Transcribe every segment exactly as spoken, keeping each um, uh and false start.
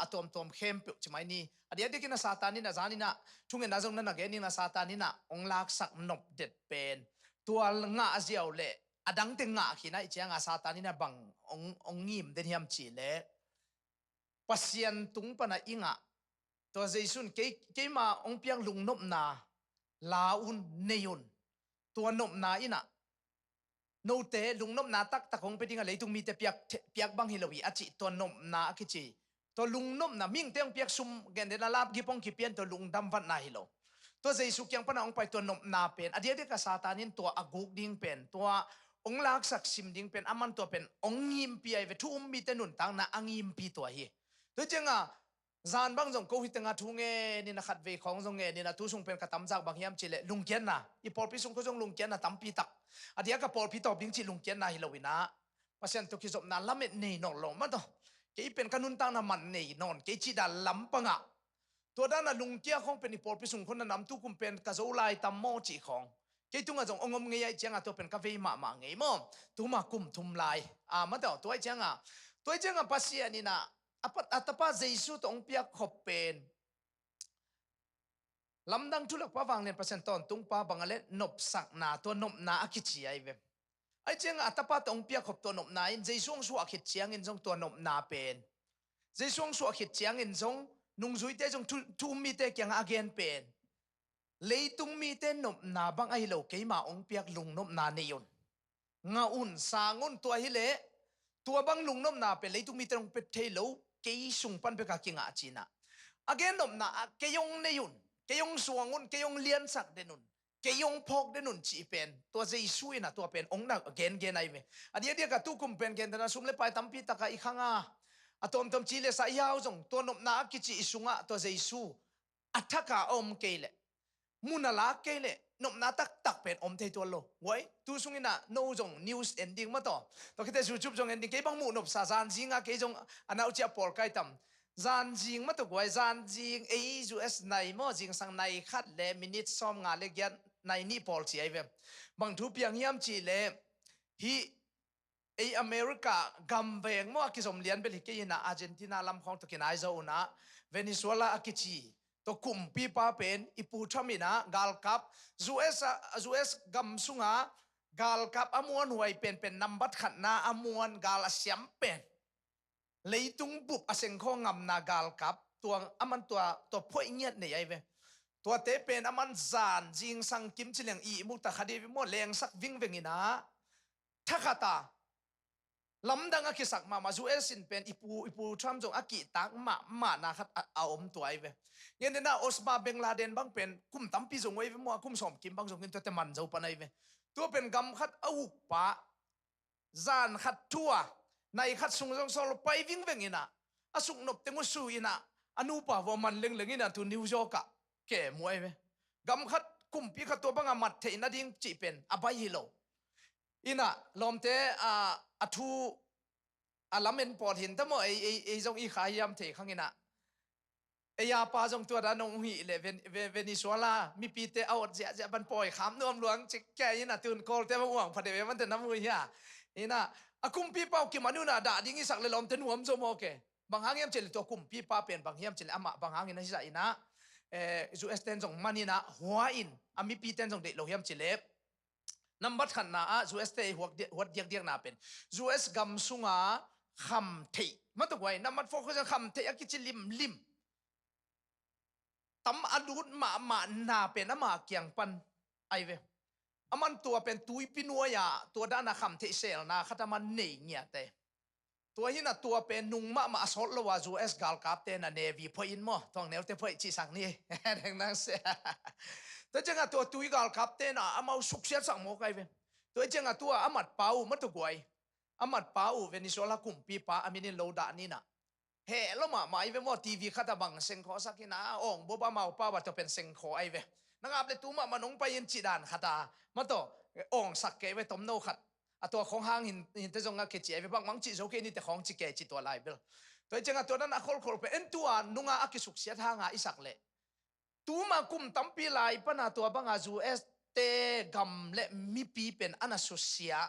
a tuamtuam khempeuh ci mai ni. A diakdiakin a Satan in a zanin ah thungetna zong na na gen in a Satan in ah hong laksak nop det pen tua ngah ziau le a dangte ngah khin ahih ciangah Satan in a bang hong, hong ngim den hiam cih leh Pasian tung pana i ngah tua Jesu in kei, keima hong piak lungnopna la un, nei un. Tua nopna in ah note lungnopna taktak hong pia ding a leitung mite piak, piak bang hi lo hi a cih tua nopna a kici. Tua lungnopna mihingte hong piak sum gen den a lapgip hong kipia in tua lungdam vatna hi lo. Tua Jesu kiang pana hong pai tua nopna pen a diakdiak a Satan in tua a guk ding pen tua hong laksak sim ding pen aman tua pen hong ngimpi ahi ve, thu um mite nuntakna a ngimpi tua hi. Tua ciangah zan bang zong ko hi tengah thu ngen in a khatvei khawng zong ngen in a tu sung pen ka tamzak bang hiam cih leh lungkiatna, i pawlpi sung khawng zong lungkiatna tampi tak. A diak a pawlpi tawp ding cih lungkiatna hi lo in ah Pasian tawh kizopna lamet nei nawn lo mah tawh. Kei pen ka nuntakna man nei nawn kei cih dan lampangah tua dan a lungkia khawng pen i pawlpi sung khawng na nam tu kum pen ka zo lai tam maw cih khawng kei tungah zong hong om ngei ahih ciangah tua pen ka vei mahmah ngei maw? Tuma kum thum lai a mah tawh tua ahih ciangah, tua ahih ciangah Pasian in ah a pa, a tapa Jesu tawh hong piak khop pen lamdang thu lakpa vanglian Pasian tawntungpa bang a le nopsakna, tua nopna a kici ahi ve. Ahih ciangah a tapa tawh hong piak khop tua nopna in Jesu hong suah khit ciangin zong tua nopna pen Jesu hong suah khit ciangin zong nungzuite zong thu, thu um mite kiangah a gen pen leitung mite nopna bang ahi lo keima hong piak lungnopna nei un. Ngah un, sang un, tua hi leh tua bang lungnopna pen leitung mite hong pia thei lo, kei sung pan bek a kingah ci in ah a gen nopna ah kei hong nei un, kei hong suang un, kei hong liansak den un, kei hong phawk den un cih pen tua Jesu in ah tua pen hong na gengen ahi ve. A diakdiak a tu kum pen gentehna sum le pai tampi tak a i khang a, a tawmtawm ci le sa i hau zong tua nopna a kici i sungah tua Jesu a thak a om kei leh, mun a lak kei leh nopna taktak pen om thei tuan lo. Guai, tu sung in ah no zong news en ding mah tawh, tua khit teh YouTube zong en ding, kei bang muh nopsa, zan zing a kei zong a naucia pawl kai tam. Zan zing mah tawh guai, zan zing ei U S nai maw, zingsang nai khat le minute sawmnga le giat, nai nih pawl ci ahi ve. Bang thu piang hiam cih leh hih ei America gam veng maw a kizom lian bel hi kei in ah Argentina lam khawng tawh kinai zo un ah Venezuela a kici tua kumpipa pen i Pu Trump in ah galkap, U S a, U S gam sungah galkap a muanhuai penpen nambat khatna a muan gal a siam pen leitung bup a sengkhaw ngamna galkap tua aman tua, tua phoih ngiat nei ahi ve. Tuate pen aman zan zingsang kim ci leng ihmuk ta kha dih ve maw, lengsak vingveng in ah thakhat a lamdang a kisak mahmah, U S in pen i pu, i pu Trump zong a kihtak mahmahna khat a, a om tua ahi ve. Ngen den a Osama bin Laden bang pen kum tampi zong uh ahi ve maw, a kum sawm kim bang zong in tuate man zo pan ahi ve. Tua pen gam khat a ukpa zan khat thu a nai khat sung zong sawl pai vingveng in ah a suknop teng uh su in ah a nupa vua man lengleng in ah tu New York ah kem uh ahi ve. Gam khat kumpi khat tua bang a mat theih nading cih pen a baih hi lo. In ah lawmte, a, a thu a lamen pawl hi in ta maw, ei, ei, ei zong i kha hiam thei khang in ah. Ei a pa zong tua dan hong hih leh Ven-, Ve-, Venezuela mipite a awt ziahziah ban pawi kham nuam luang cik kia in ah tun Kawlte bang uang pha deuh e man te na mu hia. In ah a kumpipa uh kiman un ah dah ding i sak le lawmte nuam zaw maw ke. Bang hang hiam cih leh tua kumpipa pen bang hiam cih leh amah bang hangin a hizah in ah, eh, U S ten zong man in ah hua in a mipiten zong deih lo hiam cih leh nambat khatna ah U S te huat diak, huat diakdiakna pen U S gam sunga khamtheih, mah tuk guai, nambat focus kham theih a kici limlim tam a lut mahmahna pen ama kiang pan ahi ve. Aman tua pen tuipi nuai-ah tua dana khamtheih selna khat aman nei ngiat e. Tua hi in ah tua pen nung mahmah a sawt lo a U S galkapte na Navy phoih in maw, tuang neute phoih cihsak ni. Deng nang se. Tua ciangah tua tui galkapte na amau suksiatsak mawk ahi ve. Tua ciangah tua a matpa uh, mah tuk guai, a matpa uh Venezuela kumpipa a min in lo dah ni in ah, heh lo mahmah ahi ve maw, T V khat ah bang sengkhawhsak in ah awng bawba amaupa uh a tua pen sengkhawh ahi ve. Na ngap le tu mahmah nong pai in cih dan khat a, mah tawh awngsak kei ve, tomno khat a tua khawng hang hin, hinte zong a kei ci ahi ve, bangmang cih zo kei nite khawng ci kei ci tua lai bel. Tua hi ciangah tua dan a kholkhol pen en tua nunga a kisuksiat hanga i sak leh tuma kum tampi lai pana tua banga U S te gam le mipi pen a na susia.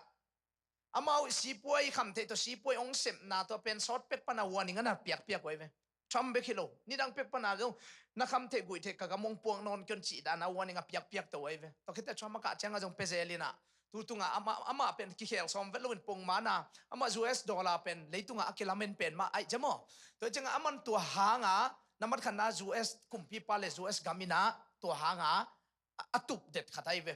Amau sipuai khamtheih tawh sipuai hong sepna tua pen sawt pek pana warning a na piakpiak uh ahi ve. Trump bek hi lo, nidang pek pana zong na kham theih guih theih ka gam hong puak nawn kion cih dana warning a piakpiak to ahi ve. Tua khit teh Trump a kah cianga zong pia zel inah, tu tungah amah, amah pen kikhel sawm vet loin pongmana, amah U S dollar pen leitungah a kilamen pen mah aih cia maw. Tua cianga aman tua hanga na matkhatna U S kumpipa le U S gam inah tua hanga a, a tup det khat ahi ve.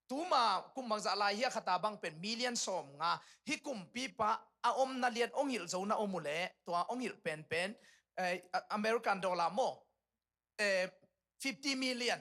Tuma kum bangzah lai hia khata bang pen million sawm nga, hih kumpipa a omna lian hong hilh zo na om uh leh tua hong hilh penpen, eh, American dollar maw, eh, fifty million.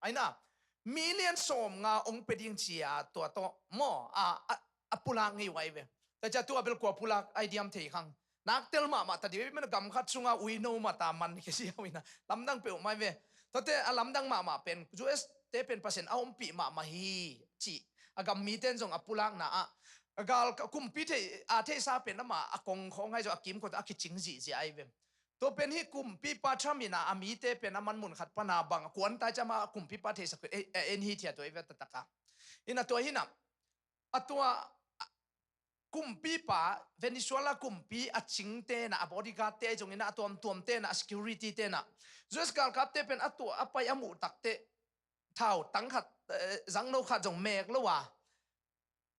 Aina, million sawm nga hong pia ding cia tua tawh maw, a, a, a pulak ngei uh ahi ve. Tua cia tua bel kua pulak ahi diam thei khang. Nak tel mahmah ta dih, mana gam khat sunga uino mata man khia sia uh ina. Lamdang peuh mai ve. Tuate a lamdang mahmah pen U S te pen Pasian a ompih mahmah hi cih a gam mite in zong a pulakna ah, a gal ka kumpi thei, a theihsa pen amah a kong khawng ahi zong a kimkot a kicing zihziah ahi ve. Tua pen hih kumpipa Trump ina a mite pen a man mun khat pana bang a kuantai ciama a kumpipa theisak pen, eh, eh, en hi thia tua ahi ve taktak a. Ina tua hina a tua kumpipa, Venezuela kumpi a cingte na, a bodyguard te ahi zongina, a tuamtuamte na, a security te na, U S galkapte pen a tua a pai a muh takte thau tang khat, eh, zangno khat zong mek lo a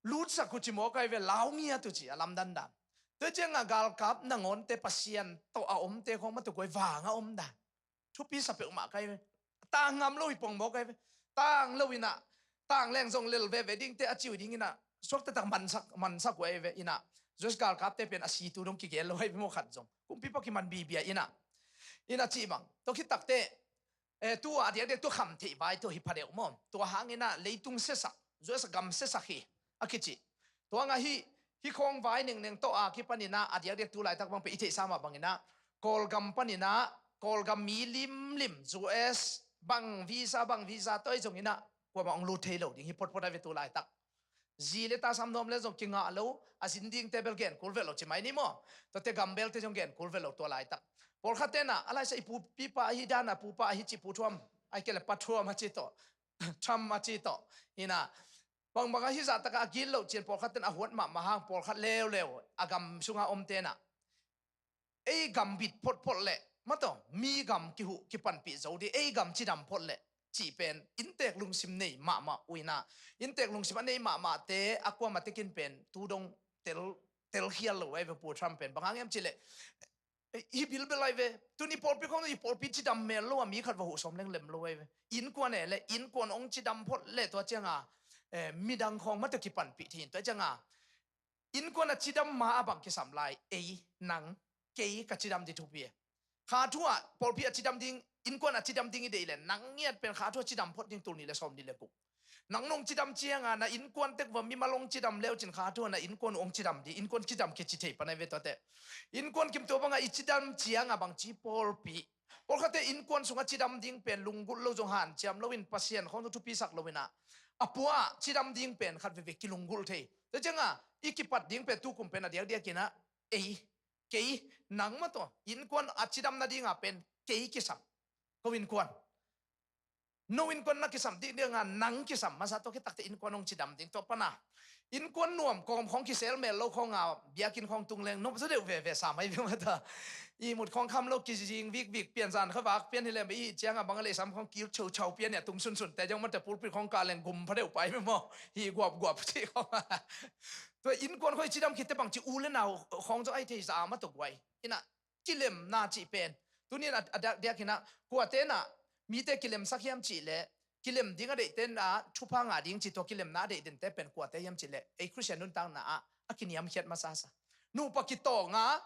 lutsak uh ci mawk ahi ve, lau ngiat uh ci a lamdandan. Tua cianga galkap nangawnte Pasian tawh a omte khawng mah tua guai vanga omdan thupi sa peuhmah kai ve. Tang ngam lo hi pong mawk ai ve. Tang lo inah, tang leng zong lel veve dingte a ciu dinginah suak taktak mansak, mansak uh ai ve inah, U S galkapte pen a situ dong kigel lo ai ve maw khat zong. Kumpipa kiman bibia inah, inah cih bang tua khit takte, eh, tua a diakdiak tua kham theih vai tua hi pha deuh maw. Tua hanginah leitung siasak, U S gam siasak hi a kici. Tuanga hih, hih khawng vai nengneng tawh a kipaninah a diakdiak tu laitak bang pe i theihsa mah banginah Kawlgam paninah Kawlgam mi limlim U S bang visa bang visa tawh ahi zonginah kuamah hong lut thei lo ding hi photphot a ve tu laitak. Zi le ta sam nuam le zong kingah lo, a zin dingte bel gen kul vet lo ci mai ni maw. Tuate gam belte zong gen kul vet lo tua laitak. Pawlkhat tenah a laisa i pupipa ahi dana pupa ahi ci pu thuam, ai kei le pa thuam a ci tawh, Trump a ci tawh. Inah bangbang ahi zahtaka a gil loh cian pawlkhat ten a huat mahmah hang pawlkhat leuleu a gam sunga om tenah ei gam bit photphot leh mataw mi gam kihuh kipanpih zo dih, ei gam cidam phot leh cih pen inntek lungsim nei mahmah uh inah, inntek lungsim a nei mahmahte a kuamah tekin pen tu dong tel, telkhial lo ai ve pu Trump pen. Bang hang hiam cih leh hi bilbel ai ve. Tuni pawlpi khawng hi pawlpi cidam mel lo a mi khat va huh sawm leng lem lo ai ve. Innkuan e le innkuan hong cidam phot le tua cianga, eh, midang khawng mataw kipanpih thei in tua cianga innkuan a cidam ma a bang kisam lai, ei, nang, kei ka cidam ding thupi e. Kha thu ah pawlpi a cidam ding, innkuan a cidam ding i deih le nang ngiat pen kha thu a cidam phot ding tul nih le sawm nih le guk. Nang nong cidam cianga na innkuan tek va mimal hong cidam leucin kha thu a na innkuan uh hong cidam ding, innkuan cidam kici thei panai ve tuate. Innkuan kim tua banga i cidam cianga bangci pawlpi. Pawlkhatte innkuan sunga cidam ding pen lunggulh lo zong hanciam loin Pasian khawng zong thupisak loinah a pua ah cidam ding pen khat veve kilunggulh thei. Tua cianga i kipat ding pen tukum pen a diakdiakinah ei, kei, nang mataw innkuan a cidam nadinga pen kei kisam. Ko innkuan, no innkuan na kisam dih dinga nang kisam masa tua khit takte innkuan hong cidam ding tua pana. Innkuan nuam kawm khawng kisel mel lo khawnga biakinn khawng tung leng nop zaw deuh veve sa mai ve mata. I mut khawng kham lo kizing vikvik pian zan kha vak pian hi lem i cianga bang a leisam khawng kil chauchau pian ia tung sunsunte zong mata pulpit khawng kah leng gum pha deuh pai ve maw. Hi guapguap cih khawnga. Tua innkuan khawng i cidam khitte bangci u le nau khawng zong ai thei za a mataw guai. Inah kilemna cih pen tunin a, a diak, diakinah kuate nah mite kilemsak hiam cih leh kilem ding a deihte nah thupha ngah ding cih tua kilemna a deih dente pen kuate hiam cih leh ei Khristian nuntakna ah a kiniamkhiat masasa. Nupa kitawnga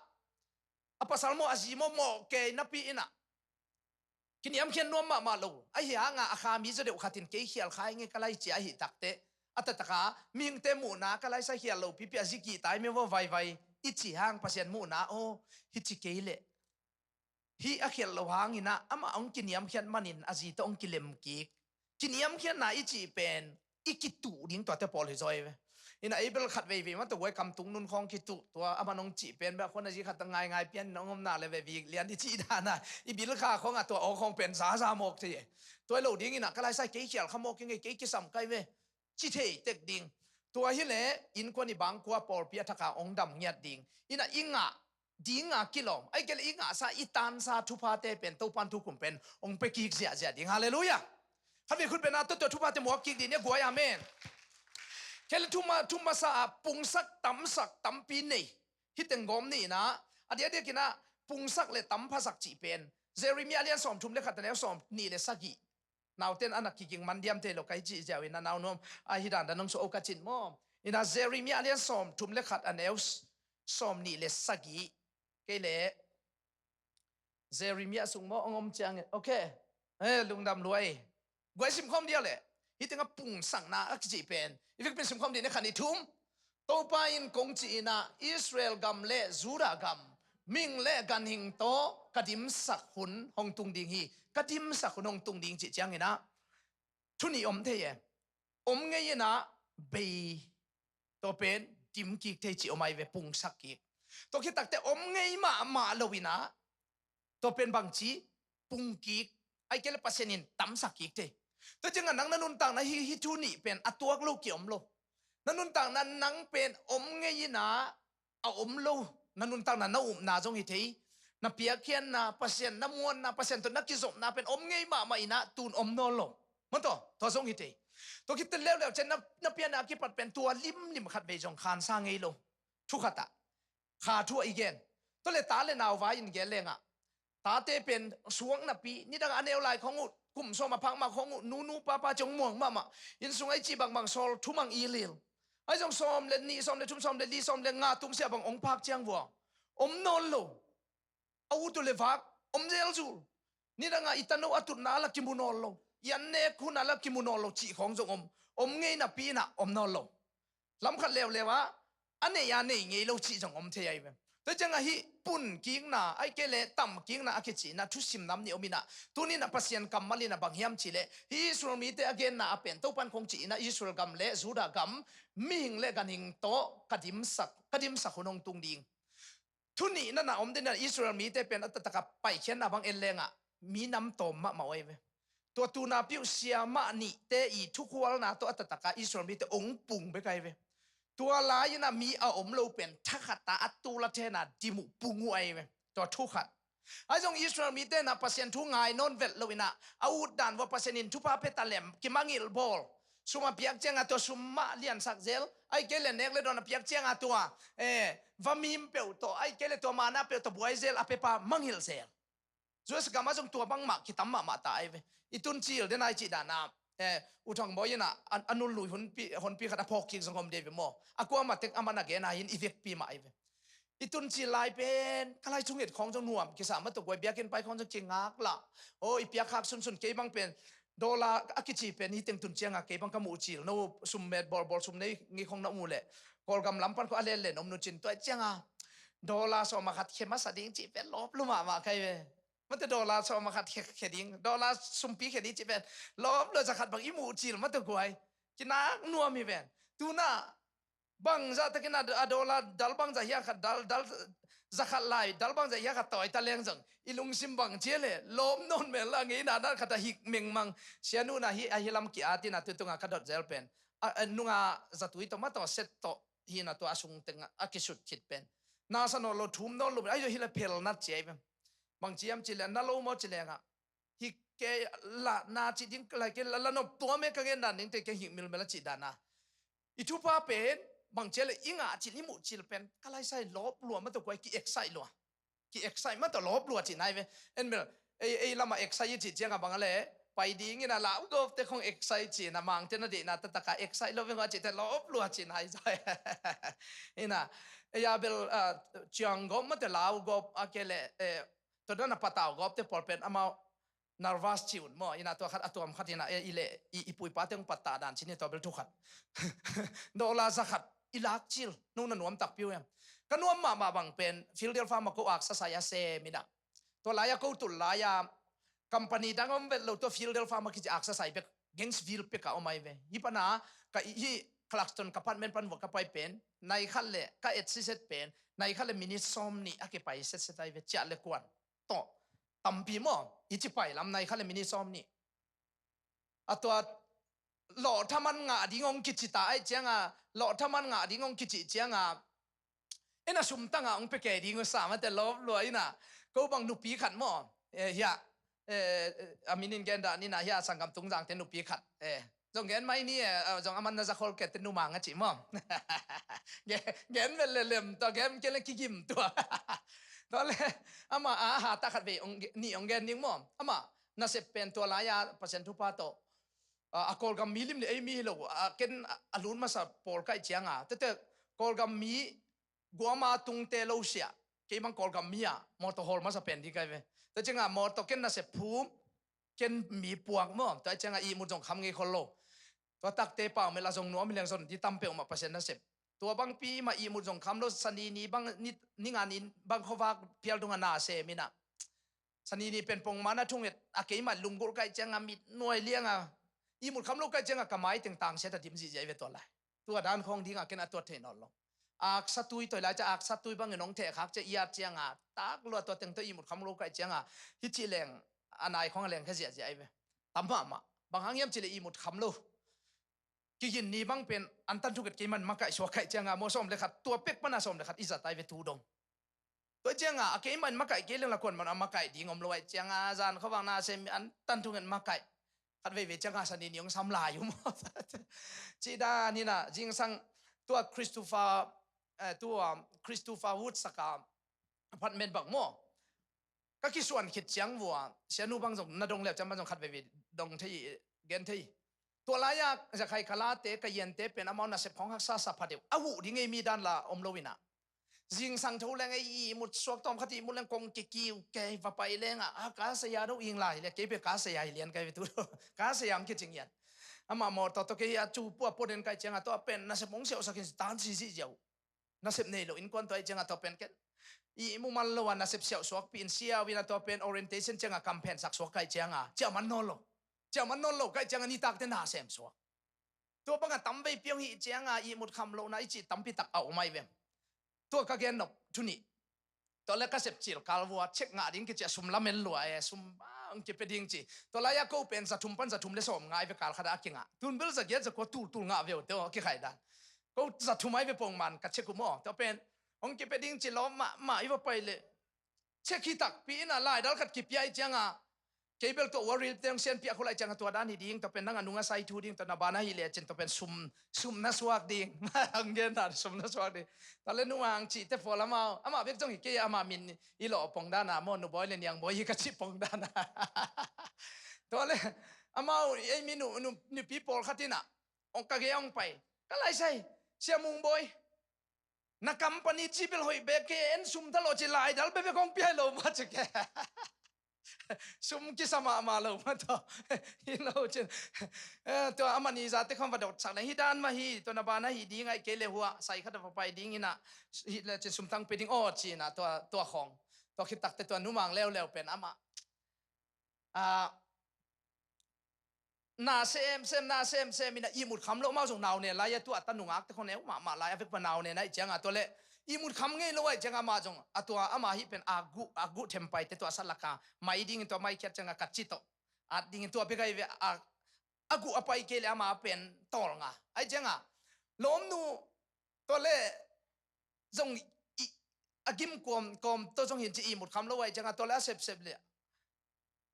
a pasal maw a zi maw mawh kei napi inah kiniamkhiat nuam mahmah lo. Ahi hanga a kha mi zaw deuh khatin kei khial khai nge ka lai cia ahi takte a tataka mihingte muhna ka laisa khial lo pipi a zi kihtai mi vaw vaivai i ci hang Pasian muhna aw hi ci kei leh hih a khialh lo hanginah amah hong kiniamkhiat manin a zi tawh hong kilem kik. Kiniamkhiatna i cih pen i kituh ding tuate pawl hi zaw ei ve. Inah ei bel khat veivei mataw guai kam tung nun khawng kituh tua a man hong cih pen bel a khuan a zi khat ta ngaingai pian in hong omna le ve vik lian i cih dana i bilkha khawngah tua aw khawng pen zaza mawk thei e. Tua i lo dinginah ka laisai kei khial kha mawk i ngei kei kisam kai ve. Ci thei tek ding. Tua hileh innkuan i bangkua pawlpi a thaka hong dam ngiat ding. Inah i ngah dinga kilawm, ahih kei leh i ngahsa, i tansa thuphate pen Topan tukum pen hong pia kik ziahziah ding. Halleluiah. Khatvei khut beng a, tua, tua thuphate muak kik ding ni, guai, amen. Kei leh thu ma, thu masa ah pungsak tamsak tampi nei. Hih teng gawm ni in ah, a diakdiakin ah pungsak le tamphasak cih pen Jeremiah lian sawmthum le khat, a neu sawmnih le sagih. Nauten a na kiging man diam thei lo ka hi cih ziau in ah, nau nuam a hi dandan hong suah o ka cih maw. In ah Jeremiah lian sawmthum le khat, a neu s-, sawmnih le sagih. Kei leh Jeremiah sung maw hong om ciangin, okay. Eh, lungdam lua ei. Guai, sim khawm dia leh. Hih tengah pungsakna a kicih pen, i vekpi in sim khawm ding ni, khat, nih, thum. Topa in kong cih in ah, Israel gam le Judah gam, mihing le ganhing tawh ka dimsak hun hong tung ding hi. Ka dimsak hun hong tung ding cih ciangin ah thu nih om thei e. Om ngei in ah bei, tua pen dim kik thei cih om ahi ve, pungsak kik. Tua khit takteh om ngei mahmah lo in ah, tua pen bangci, pung kik, ahih kei leh Pasian in tamsak kik thei. Tua ciangah nang na nuntakna hih, hih thu nih pen a tuak lo kiom lo. Na nuntakna nang pen om ngei in ah, a om lo. Na nuntakna, na upna zong hi thei, na piakkhiatna, Pasian na muanna, Pasian tawh na kizopna pen om ngei mahmah in ah tu-in om nawn lo. Maw, tua, tua zong hi thei. Tua khit teh leuleu ciang na, na pianna a kipat pen tua limlim khatvei zong khansa ngei lo. Thu khat ah, kha thu ah i gen. Tua leh ta le nau vai-in gen leng ah, tate pen suak napi, nidang a neu lai khawng uh, kum sawm a phak mah khawng uh, nu nu pa pa ciang muang mahmah, inn sung ah i cih bangbang sawl, thumang i lil. Ahi zong sawm le nih, sawm le thum, sawm le li, sawm le nga tumsia bang hong phak ciang vua, om nawn lo. A ut uh leh vak, om zelzul. Nidang a i tano a tutna ah la kimu nawn lo, i an nek hun ah la kimu nawn lo cih khawng zong om. Om ngei napi in ah om nawn lo. Lam khat leuleu ah, a nei a nei ngei lo cih zong om thei ahi ve. Tua ciangah hih pun kikna, ahih kei leh tam kikna a kicihna thusim nam nih om in ah, tuni in ah Pasian kammal in ah bang hiam cih leh, hih Israel mite a genna ah pen Topan kong cih in ah, Israel gam le Judah gam, mihing le ganhing tawh ka dimsak, ka dimsak hun hong tung ding. Thu nih na na om ding in ah, Israel mite pen a taktak a paikhiatna bang en leng ah, mi nam tawm mahmah uh ahi ve. Tua tu napi uh siamah nihte i thukhualna tawh a taktak a Israel mite hong pung bek ahi ve. Tua lai in ah mi a om lo pen thakhat a, a tul a then a dim uh, pung uh ahi ve. Tua thu khat. Ahi zong Israel mite in ah Pasian thu ngai nawn vet lo in ah, a utdan vua Pasian in thupha pia ta leh kimangngilh bawl. Sum a piak ciangah tua sum mah liansak zel, ahih kei leh nek le dawn a piak ciangah tua, eh, vamim peuh tawh, ahih kei leh tua manna peuh tawh buai zel, a piapa mangngilh zel. U S gam ah zong tua bangmah kitam mahmah ta ahi ve. I tuncil den a i cih dan a, eh, U Thang Bawi in ah, a, a nunlui honpi, honpi khat a phawk kik zong om ding ve maw. A kuamah tek amah na gen a hi in, i vekpi mah ahi ve. I tuncil lai pen ka lai thunget khawng zong nuam kisa mah tawh guai, biakinn pai khawng zong kingaklah. Aw, i piakkhak sunsun, kei bang pen dollar a kici pen hih teng tun ciangah kei bang ka muh cil, no sum met bawlbawl sum nei ngi khawng na muh leh, Kawlgam lam pan khawng a lenlen om nu cin, tua ciangah dollar sawm a khat khia masa ding cih pen lawp lua mahmah ka hi ve. Mate dollar sawm a khat khia, khia ding, dollar sumpi khia ding cih pen lawp lua, za khat bang i muh cil mah tawh guai, kinak nuam hi ven. Tu-in ah bangzah takin a, a dollar dal bangzah hiam khat, dal, dal za khat lai, dal bangzah hiam khat tawi ta leng zong, i lungsim bang ci a leh, lawp nawn mel a, ngeina dan khat a hik mengmang. Sianu in ah hih, a hih lam ki-at in ah tu tungah ka dot zel pen, a, a nunga zatui tawh mah tawh set tawh hi in ah, tua a sung teng a kisut khit pen nasa nawn lo, thum nawn lo, ahi zong hi leh phel nat ci ahi pen. Bang ci hiam cih leh, na lo maw ci leng ah, hi kei, la na cih ding, la kei, la, la nop tuam e, ka gen dan ding te, kei hik milmel a cih dan a. I thupha pen bang ci a leh, i ngah cil, i muh cil pen ka laisai lawp lua mah tawh guai, ki-excite lua. Ki-excite mah tawh lawp lua cihna hi ve. En mel, ei, ei lamah excite i cih ciangah bang a leh, pai ding in ah, lau gawpte khawng excite cihna, Mangte na deihna taktak a excite lo veng aw cihte lawp lua cihna hi zaw. In ah, ei a bel, ah, ciang gawp mah tawh lau gawp, a kei leh, eh, tua dan a patau gawpte pawl pen amau nervous ci un maw. In ah tua khat a tuam khat in ah, eh, i leh, i, i pu i pate hong pattah dan ci ni, tua bel thu khat. Dollar za khat i lak cil, no na nuam takpi uh hiam? Ka nuam mahmah bang pen Philadelphia mah ko aksa sai a sem in ah, tua lai-a ko tul lai-a company dang om vet lo, tua Philadelphia mah kici aksa sai bek, Gainesville pek a om ahi ve. Hih pan a, ka, hih Clarkston ka apartment pan vua ka pai pen, nai khat leh, ka et siset pen nai khat leh minute sawmnih a kipai setset ahi ve, ciah leh kuan tawh. Tampi maw, i ci pai lam nai khat leh minute sawmnih. A tua lawh thaman ngah ding hong kici ta ahih ciangah, lawh thaman ngah ding hong kici ciangah, Ina sum tanga ong pia kei ding uh sa mate lawp lua ina. Ko bang nupi khat maw. Eh, hia. Eh, eh, a minin gen dan ina hia sanggam tung zangte nupi khat. Eh, zong gen mai ni eh, zong aman na zakhol kete numang a ci maw. Gen, gen vel le lem tua gen kele kigim tua. Tua le, ama a ha ta khat vei ong ge-, ni ong gen ding maw. Ama, nasep pen tua lai a Pasian thupha tawh. A, a Kawlgam mi lim le ei mi hi lo, a, ken a, a lun masa pawl kaih cianga. Tete Kawlgam mi guama tungte lo sia. Kei bang Kawlgam mi a, mawtaw hawl masa pen di kai ve. Tua cianga mawtaw ken nasep phum, ken mi puak maw. Tua cianga ihmut zong kham ngei khol lo. Tua takte pau mel a zong nuam hi leng zon di tam peuh mah Pasian nasep. Tua bangpi mah ihmut zong kham lo, sanini bang ni, ninga ni bang khuavak phial dunga na sem ina. Sanini pen pongman a thunget a keimah lunggulh kaih cianga mit nuai lianga ihmut kham lo kaih cianga ka mai teng tangsiat a dim zihziah i ve tua lai. Tua dan khawng dinga ken a tuat thei nawn lo. Aksa tui toi lai cia aksa tui bangin hong thehkhak cia iat cianga tak lua tua teng tawh ihmut kham lo kaih cianga hi cih leng a nai khawng a leng kha ziahziah i ve. Tam mahmah bang hang hiam cih leh ihmut kham lo. Kigin ni bang pen an tan thunget keiman makaih suak kaih cianga maw sawm le khat tua pek pana sawm le khat i zat ai ve tu dong. Tua cianga a keiman makaih kei leng la kuan man a makaih ding om lo ai cianga zan khuavak na sem an tan thunget makaih. Khat veivei cianga sanini hong sam lai uh maw. Cih dan hina zingsang tua Christopher, eh, tua Christopher Wood saka apartment bang maw. Ka kisuan khit ciang vua sianu bang zong na dong leu ciang bang zong khat veivei dong thei gen thei. Tua lai-a zakhai ka late ka yente pen amau nasep hong haksa sa pha deuh a huh ding ei mi dan la om lo ina. Zingsang tho leng ei ihmut suak tawm khat ihmut leng kong kikiu kei va pai lenga a ka saya do ing lai le kei pe ka saya hi lian kai ve tu. Ka saya ang kicing ian. Ama mawtaw tawh kei a cu pua pua den kai cianga tawh a pen nasep hong siauhsakin tan sisi ziau. Nasep nei lo innkuan tua i cianga tua pen ken. Ihmu man lo a nasep siauh suakpi in siau ina tua pen orientation cianga kamphen sak suak kai cianga cia man nawn lo. Cia man nawn lo kai cianga nitakte na sem suak. Tua banga tam vei piang hi cianga ihmut kham lo na i ci tampi tak a um ai vem. Tua ka gen nop thu nih. Tua le ka sep cil kal vua check ngah ding kicia sum lamen lua e sum bang kipe ding ci. Tua lai-a ko pen za thum pan za thum le sawm ngai ve kal khata a kingah. Tun bel za giat za kua tul tul ngah ve uh teo kikhai dan. Ko za thum ai ve pongman ka check uh maw. Tua pen hong kipe ding ci lawm mahmah i va pai le. Check hi takpi ina laidal khat kipia i cianga. Kei bel tua waril teng sian piah khulai cianga tua dan hi ding tua pen nanga nunga sai thu ding tua na bana hi le cin tua pen sum sum na suak ding. Ang gen dan sum na suak ding. Tua le nuang ci te fo lamau ama bek zong hi kei ama min i lo pong dana mo nu boy le niang boy hi ka ci pong dana. Tua le amau ei mi nu nu nupi pawl khatina ong ka ge ong pai ka lai sai sia mung boy. Na company ci bel hoih bek ke en sum ta lo ci laidal bebek ong piai lo ma ci ke. Sum kisa mahmah lo ma tawh. Hi lo cin. Eh, tua amani zate khawng va dot sak le hi dan ma hi tua na bana hi ding ai kei le hua sai khat va pai ding ina. Hi le cin sum tang pe ding aw ci ina tua tua khawng. Tua khit takte tua numang leuleu pen ama. Ah, na sem sem na sem sem ina ihmut kham lo mau zong nau ne lai a tua ta nungak te khawng neu mahmah lai a vek pa nau ne na i cianga tua le ihmut kham ngei lo a i cianga ma zong a tua ama hi pen a guh a guh thempai te tua sa laka mai dingin tua mai khiat cianga ka ci tawh at dingin tua bek ai ve a a guh a pai kei le ama pen tawl nga ai cianga lawmnu tua le zong i a gim kuam kawm tua zong hin ci ihmut kham lo a i cianga tua le a sepsep le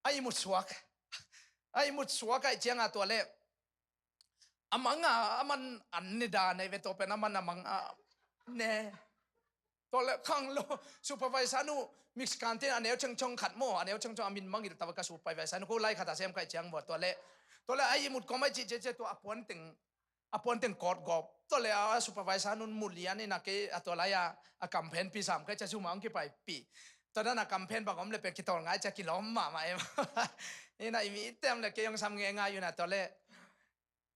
a ihmut suak a ihmut suak a i cianga tua le a mang a a man an ne da nei ve tua pen a man a mang a ne tua le khang lo supervisor nu mix kan tin a neu cheng chong khat maw a neu cheng chong a min mangil tawa ka supervisor nu ko lai khat a sem kai ciang maw tua le tua le a ihmut kawm a i ci ce ce tua a puan teng a puan teng kawt gawp tua le a supervisor nun mu lian ina kei a tua lai a a campaign pi sam kai cia suma ong kipai pi tua dan a campaign bang om le pe kitol ngai cia kilawm mahmah em. Ina i mi tem le kei ong sam nge ngai ina tua le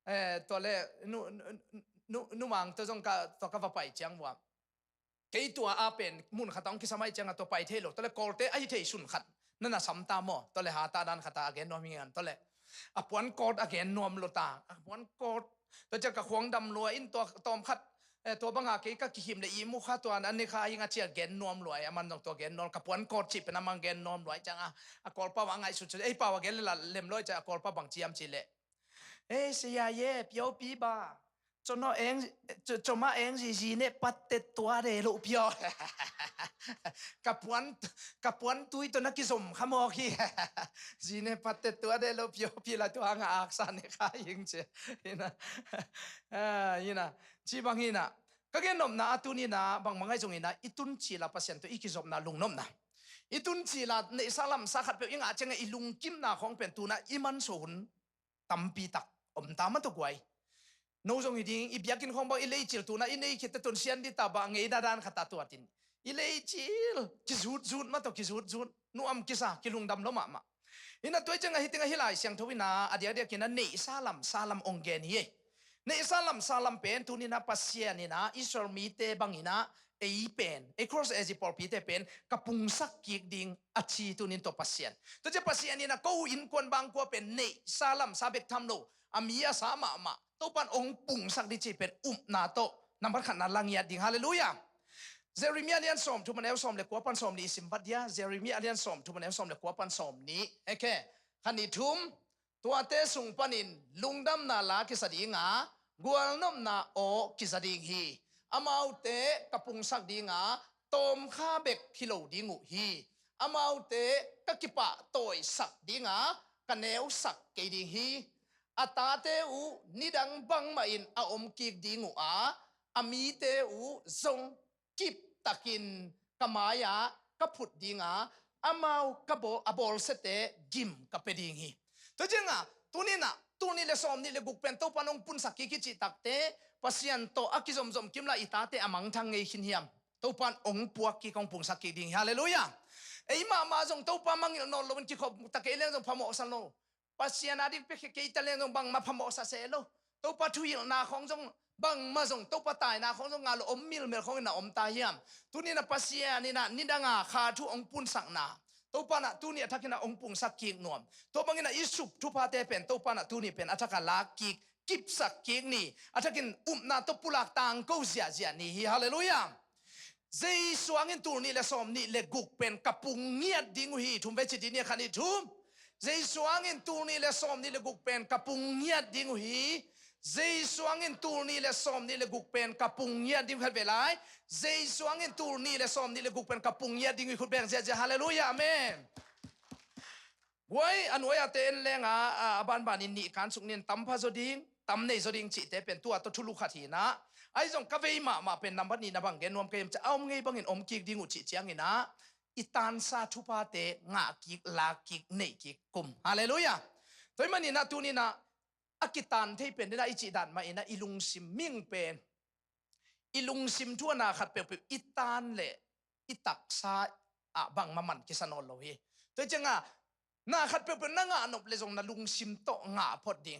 eh, tua le nu nu nu mang tua zong ka tua ka va pai ciang vua kei tua a pen mun khat a ong kisam ai cianga tua pai thei lo tua le kawlte ahi thei sun khat na na sam ta maw tua le ha ta dan khat a a gen nuam hi ngan tua le a puan kawt a gen nuam lo ta a puan kawt tua ciang ka khuang dam lua in tua tawm khat eh, tua banga kei ka kihim le i mu kha tua an ne kha hinga cia gen nuam lua a man zong tua gen nuam ka puan kawt cih pen a mang gen nuam lua cianga a kawlpa a ngai sut sut ei pau a gen le la lem lua cia a kawlpa bang ciam ci le ei sia ye piau pi ba Cawna eng, caw-, cawma eng zi, zi ne patte tua de lo pio. Ka puan, ka puan tui tawh na kizom kha mawk hi. Zi ne patte tua de lo pio, pi la tua nga aksa ne kha ing ci. Hi na. Ah, hi na. Ci bang hi na. Ka gen nopna a tuni na, bang mangai zong hi na, i tun cil a Pasian tawh i kizopna lungnopna. I tun cil a neihsa lamsa khat peuh i ngah ciang a i lungkimna khawng pen tu na i mansuah hun tampi tak om ta mah tawh guai. No zong hi ding, i biakinn khawng bang i leicil tu na i nei khit teh tun sian dih ta bang ngei dadan khat a tuat in. I leicil, kizutzut mah tawh kizutzut, nuam kisa, kilungdam lo mahmah. Hi na tua ciang a hi teng a hi Lai Siangtho in a, a diakdiak in a neihsa lamsa lam ong gen hi. Neihsa lamsa lam pen tuni na Pasian in a Israel mite bang in a ei pen, ei cross age pawlpite pen ka pungsak kik ding a ci tuni in tua Pasian. Tua ciang Pasian in a ko innkuan bangkua pen neihsa lamsa bek tham lo, a mi a sa mahmah, Topan ong pungsak ding ci pen upna tawh nambat khatna la ngiat ding. Halleluiah. Jeremiah a lian sawm thum a neu sawm le kua pan sawm nih i sim vat dia. Jeremiah a lian sawm thum a neu sawm le kua pan sawm nih. Heke. Khat nih thum. Tuate sung panin lungdamna la kisa ding a, gualnopna aw kisa ding hi. Amaute ka pungsak ding a, tawmkha bek hi lo ding uh hi. Amaute ka kipahtawisak ding a, ka neusak kei ding hi. A tate uh nidang bangmah in a om kik ding uh a, a mite uh zong kip takin ka mai-ah ka phut ding a, amau ka bawl, a bawlsiate gim ka pia ding hi. Tua ciang a, tuni na, tul nih le sawm nih le guk pen Topan ong pungsak kik hi cih takteh, Pasian tawh a kizomzom kim la i tate a mangthang ngei khin hiam? Topan ong puak kik, ong pungsak kik ding hi. Halleluiah. Ei mahmah zong Topa mangngilh nawn loin kikhop ta kei leng zong phamawh sa lo. Pasian a ding pia kei ta leng zong bangmah phamawh sa se lo. Topa thuhilhna khawng zong bangmah zong, Topa taina khawng zong ngah lo om milmel khawng in a om ta hiam? Tuni na Pasian in a nidang a kha thu ong punsakna, Topa na tuni a thakin a ong pungsak kik nuam. Tua bangin a i sup thuphate pen Topa na tuni pen a thak a lak kik, kipsak kik ni, a thakin upna tawh pulak tangko ziahziah ni hi. Halleluiah. Jesu hangin tul nih le sawm nih le guk pen ka pung ngiat ding uh hi. Thum vei ci dih ni, khat nih thum. Jesu hangin tul nih le sawm nih le guk pen ka pung ngiat ding uh hi. Jesu hangin tul nih le sawm nih le guk pen ka pung ngiat ding uh hi. Khat vei lai. Jesu hangin tul nih le sawm nih le guk pen ka pung ngiat ding uh hi. Khut beng ziahziah. Halleluiah. Amen. Guai, a nuai-a te en leng a, a, a banbanin nih kan suk nin tam pha zaw ding, tam nei zaw ding cihte pen tua tawh thulu khat hi na. Ahi zong ka vei mahmah pen nambat nih na bang gen nuam ka hiam cih a om ngei bangin om kik ding uh cih ciangin a, i tansa thuphate ngah kik, lak kik, neih kik kum. Halleluiah. Tua ahih manin a tuni na a kitan thei pen ding a i cih dan mah in a i lungsim ming pen, i lungsim thu a na khat peuhpeuh i tan le i taksa ah bangmah man kisa nawn lo hi. Tua ciang a, na khat peuhpeuh na ngah nop le zong na lungsim tawh ngah phot ding.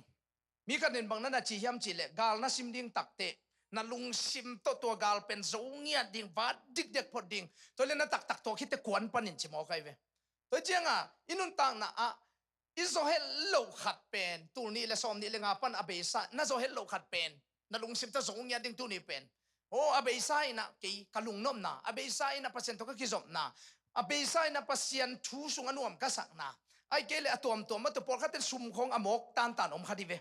Mi khat in bang na na ci hiam cih leh, gal na sim ding takteh na lungsim tawh tua gal pen zo ngiat ding, vat dikdek phot ding. Tua le na taktak tua khit teh kuan panin ci mawk ahi ve. Tua ciang a, i nuntakna ah i zawh het loh khat pen, tul nih le sawm nih le nga pan a beisa na zawh het loh khat pen na lungsim tawh zo ngiat ding tuni pen. Aw, a beisa in a kei ka lungnopna, a beisa in a Pasian tawh ka kizopna, a beisa in a Pasian thu sung a nuam ka sakna, ahih kei leh a tuamtuam mah tawh, pawlkhat ten sum khawng a mawk tantan om kha dih ve.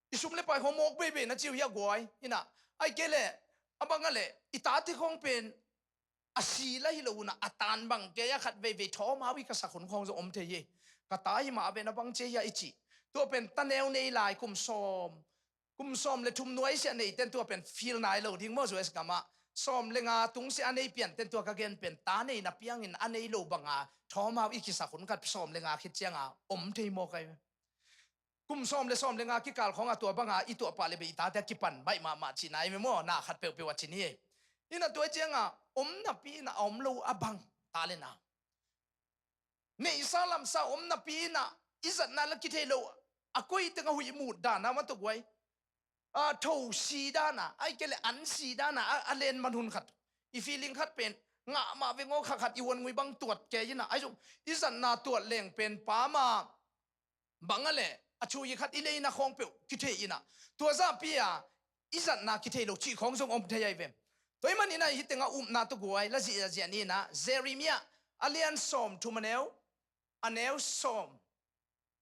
I sum le pai khawng mawk beibei na ci uh hi a guai. Hi na, ahih kei leh a bang a leh i tate khawng pen a si la hi lo uh na, a tan bang kei a khat veivei thawm hau i ka sak hun khawng zong om thei hi. Ka ta hi mah a ven a bang ci hi a i cih. Tua pen ta neu nei lai kum sawm, kum sawm le thum nuai sia nei ten tua pen feel nai lo ding maw, U S gam ah. Sawm le nga tung sia a nei pian ten tua ka gen pen ta nei na piangin a nei lo bang a thawm hau i kisak hun khat sawm le nga khit ciang a om thei mawk ahi ve. Kum sawm le sawm le nga kikal khawng a tua bang a i tuah pah le beh i tate a kipan baih mahmah cihna ahi ve maw, na khat peuhpeuh a ci ni. Hi na tua ciang a om napi in a om lo a bang, ta le na. Neihsa lamsa om napi in a i zatna la kithei lo, a koi teng a huih mut dan a mah tawh guai. A, tho si dan a, ahih kei leh an si dan a, a, a len man hun khat. I feeling khat pen, ngah mah veng aw, kha khat i huan ngui bang tuat kei in a, ahi zong i zatna tuat leng pen pa mah bang a leh, a chui khat i leina khawng peuh kithei in a. Tua zahpi a i zatna kithei lo cih khawng zong om thei ahi ve. Tua ahih manin a hih teng a upna tawh guai la ziahziah ni in a, Jeremiah a lian sawm thum a neu, a neu sawm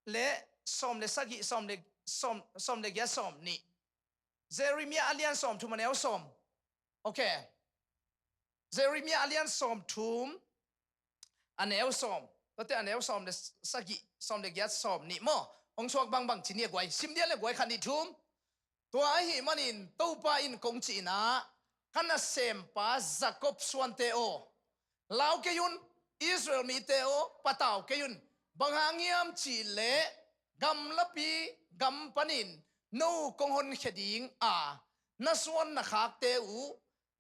le, sawm le sagih, sawm le, sawm, sawm le giat, sawm nih. Jeremiah a lian sawmthum a neu sawm. Ok. Jeremiah a lian sawmthum a neu sawm. Tuate a neu sawm le sagih, sawm le giat, sawm nih maw? Hong suak bangbang ci ni a guai. Sim dia le guai, khat nih thum. Tua ahih manin Topa in kong cihna, ka nasempa Jacob suante aw, lau kei un. Israel mite aw, patau kei un. Bang hang hiam cih leh gamlapi gam panin no kong honkhia ding a, na suan na khakte uh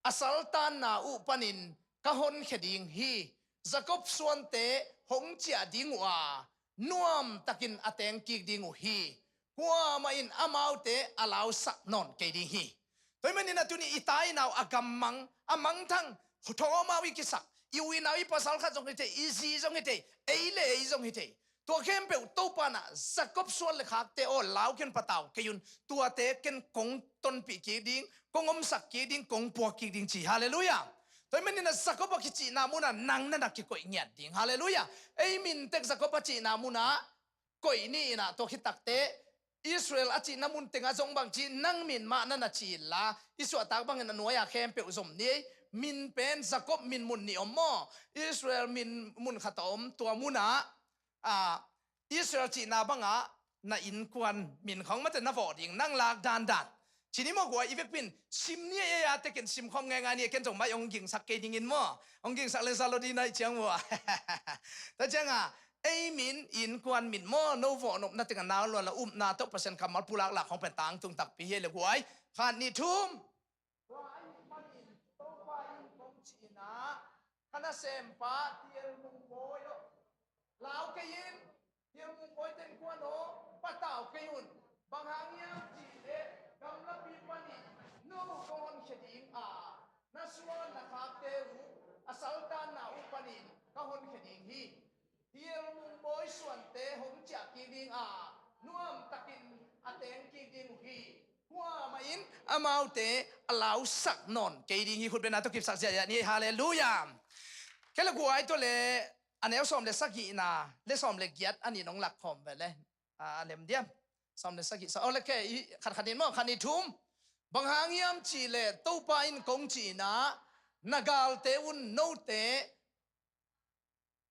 a saltanna uh panin ka honkhia ding hi. Jacob suante hong ciah ding uh a, nuamtakin a teng kik ding uh hi. Kuamah in amaute a lausak nawn kei ding hi. Tua ahih manin a tuni i tai nau a gammang, a mangthang, thawmau i kisak, i u i nau, i pasal khat zong hi thei, i zi zong hi thei, ei le ei zong hi thei. Tua khempeuh Topa in ah Jacob suan le khakte aw, lau ken, patau kei un, tuate ken kong tonpih kik ding, kong omsak kik ding, kong puak kik ding ci. Halleluiah. Tua ahih manin ah Jacob a kicihna munah nang na na kikoih ngiat ding. Halleluiah. Ei min tek Jacob a cihna munah koih ni in ah, tua khit takte Israel a cihna mun tengah zong bang ci, nang min mah na na ci inla, i suahtak bangin a nuai-a khempeuh zom ni ei. Min pen Jacob min mun nih om maw? Israel min mun khat a om, tua munah, ah, Israel cihna bangah na innkuan min khawng mate na vawh ding, nang lak dandan. Ci ni maw guai, i vekpi in sim ni ei, a tekin sim khawm ngeingai ni, ken zong mai hong gingsak kei dingin maw? Hong gingsak le za lo ding nai ciang maw? Tua ciangah ei min, innkuan min maw, no vawh nopna tengah nau luan la upna tawh Pasian kammal pulak lak khawng pen tangtung takpi hi le guai. Khat nih thum. Tua ahih manin Topa in kong cihna, ka nasempa Thialmung Bawi aw, lau kei in. Thialmung Bawi teng kuan aw, patau kei un. Bang hang hiam cih leh gamlapi panin no kong honkhia ding a, na suan na khakte uh a saltanna uh panin ka honkhia ding hi. Thialmung Bawi suante hong ciah kik ding a, nuamtakin a teng kik ding uh hi. Kuamah in amaute a lausak nawn kei ding hi. Khutbetna tawh kipsak ziahziah ni. Halleluiah. Kei le guai, tua le a neu sawm le sagihna le sawm le giat a nih nong lak khawm ve le. A, a lem diam. Sawm le sagih, sa, o le kei, i, khat khat in maw, khat nih thum. Bang hang hiam cih leh Topa in kong cihna, na galte un note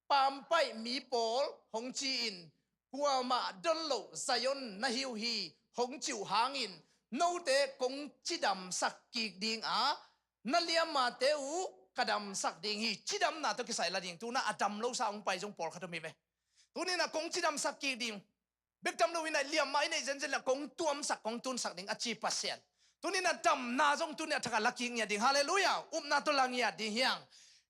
pampaih mi pawl hong ci-in, kuamah don loh Zion na hi uh hi, hong cih uh hangin note kong cidamsak kik ding a, na liammate uh ka damsak ding hi. Cidamna tawh kisai la ding. Tuna a dam losa hong pai zong pawlkhat om hi ve. Tuni-in ah kong cidamsak kik ding. Bek tam lo-in ah liamma i neih zenzen le kong tuamsak, kong tunsak ding a ci Pasian. Tuni-in ah damna zong tuni a thak a la kik ngiat ding. Halleluiah. Upna tawh la ngiat ding hi hang.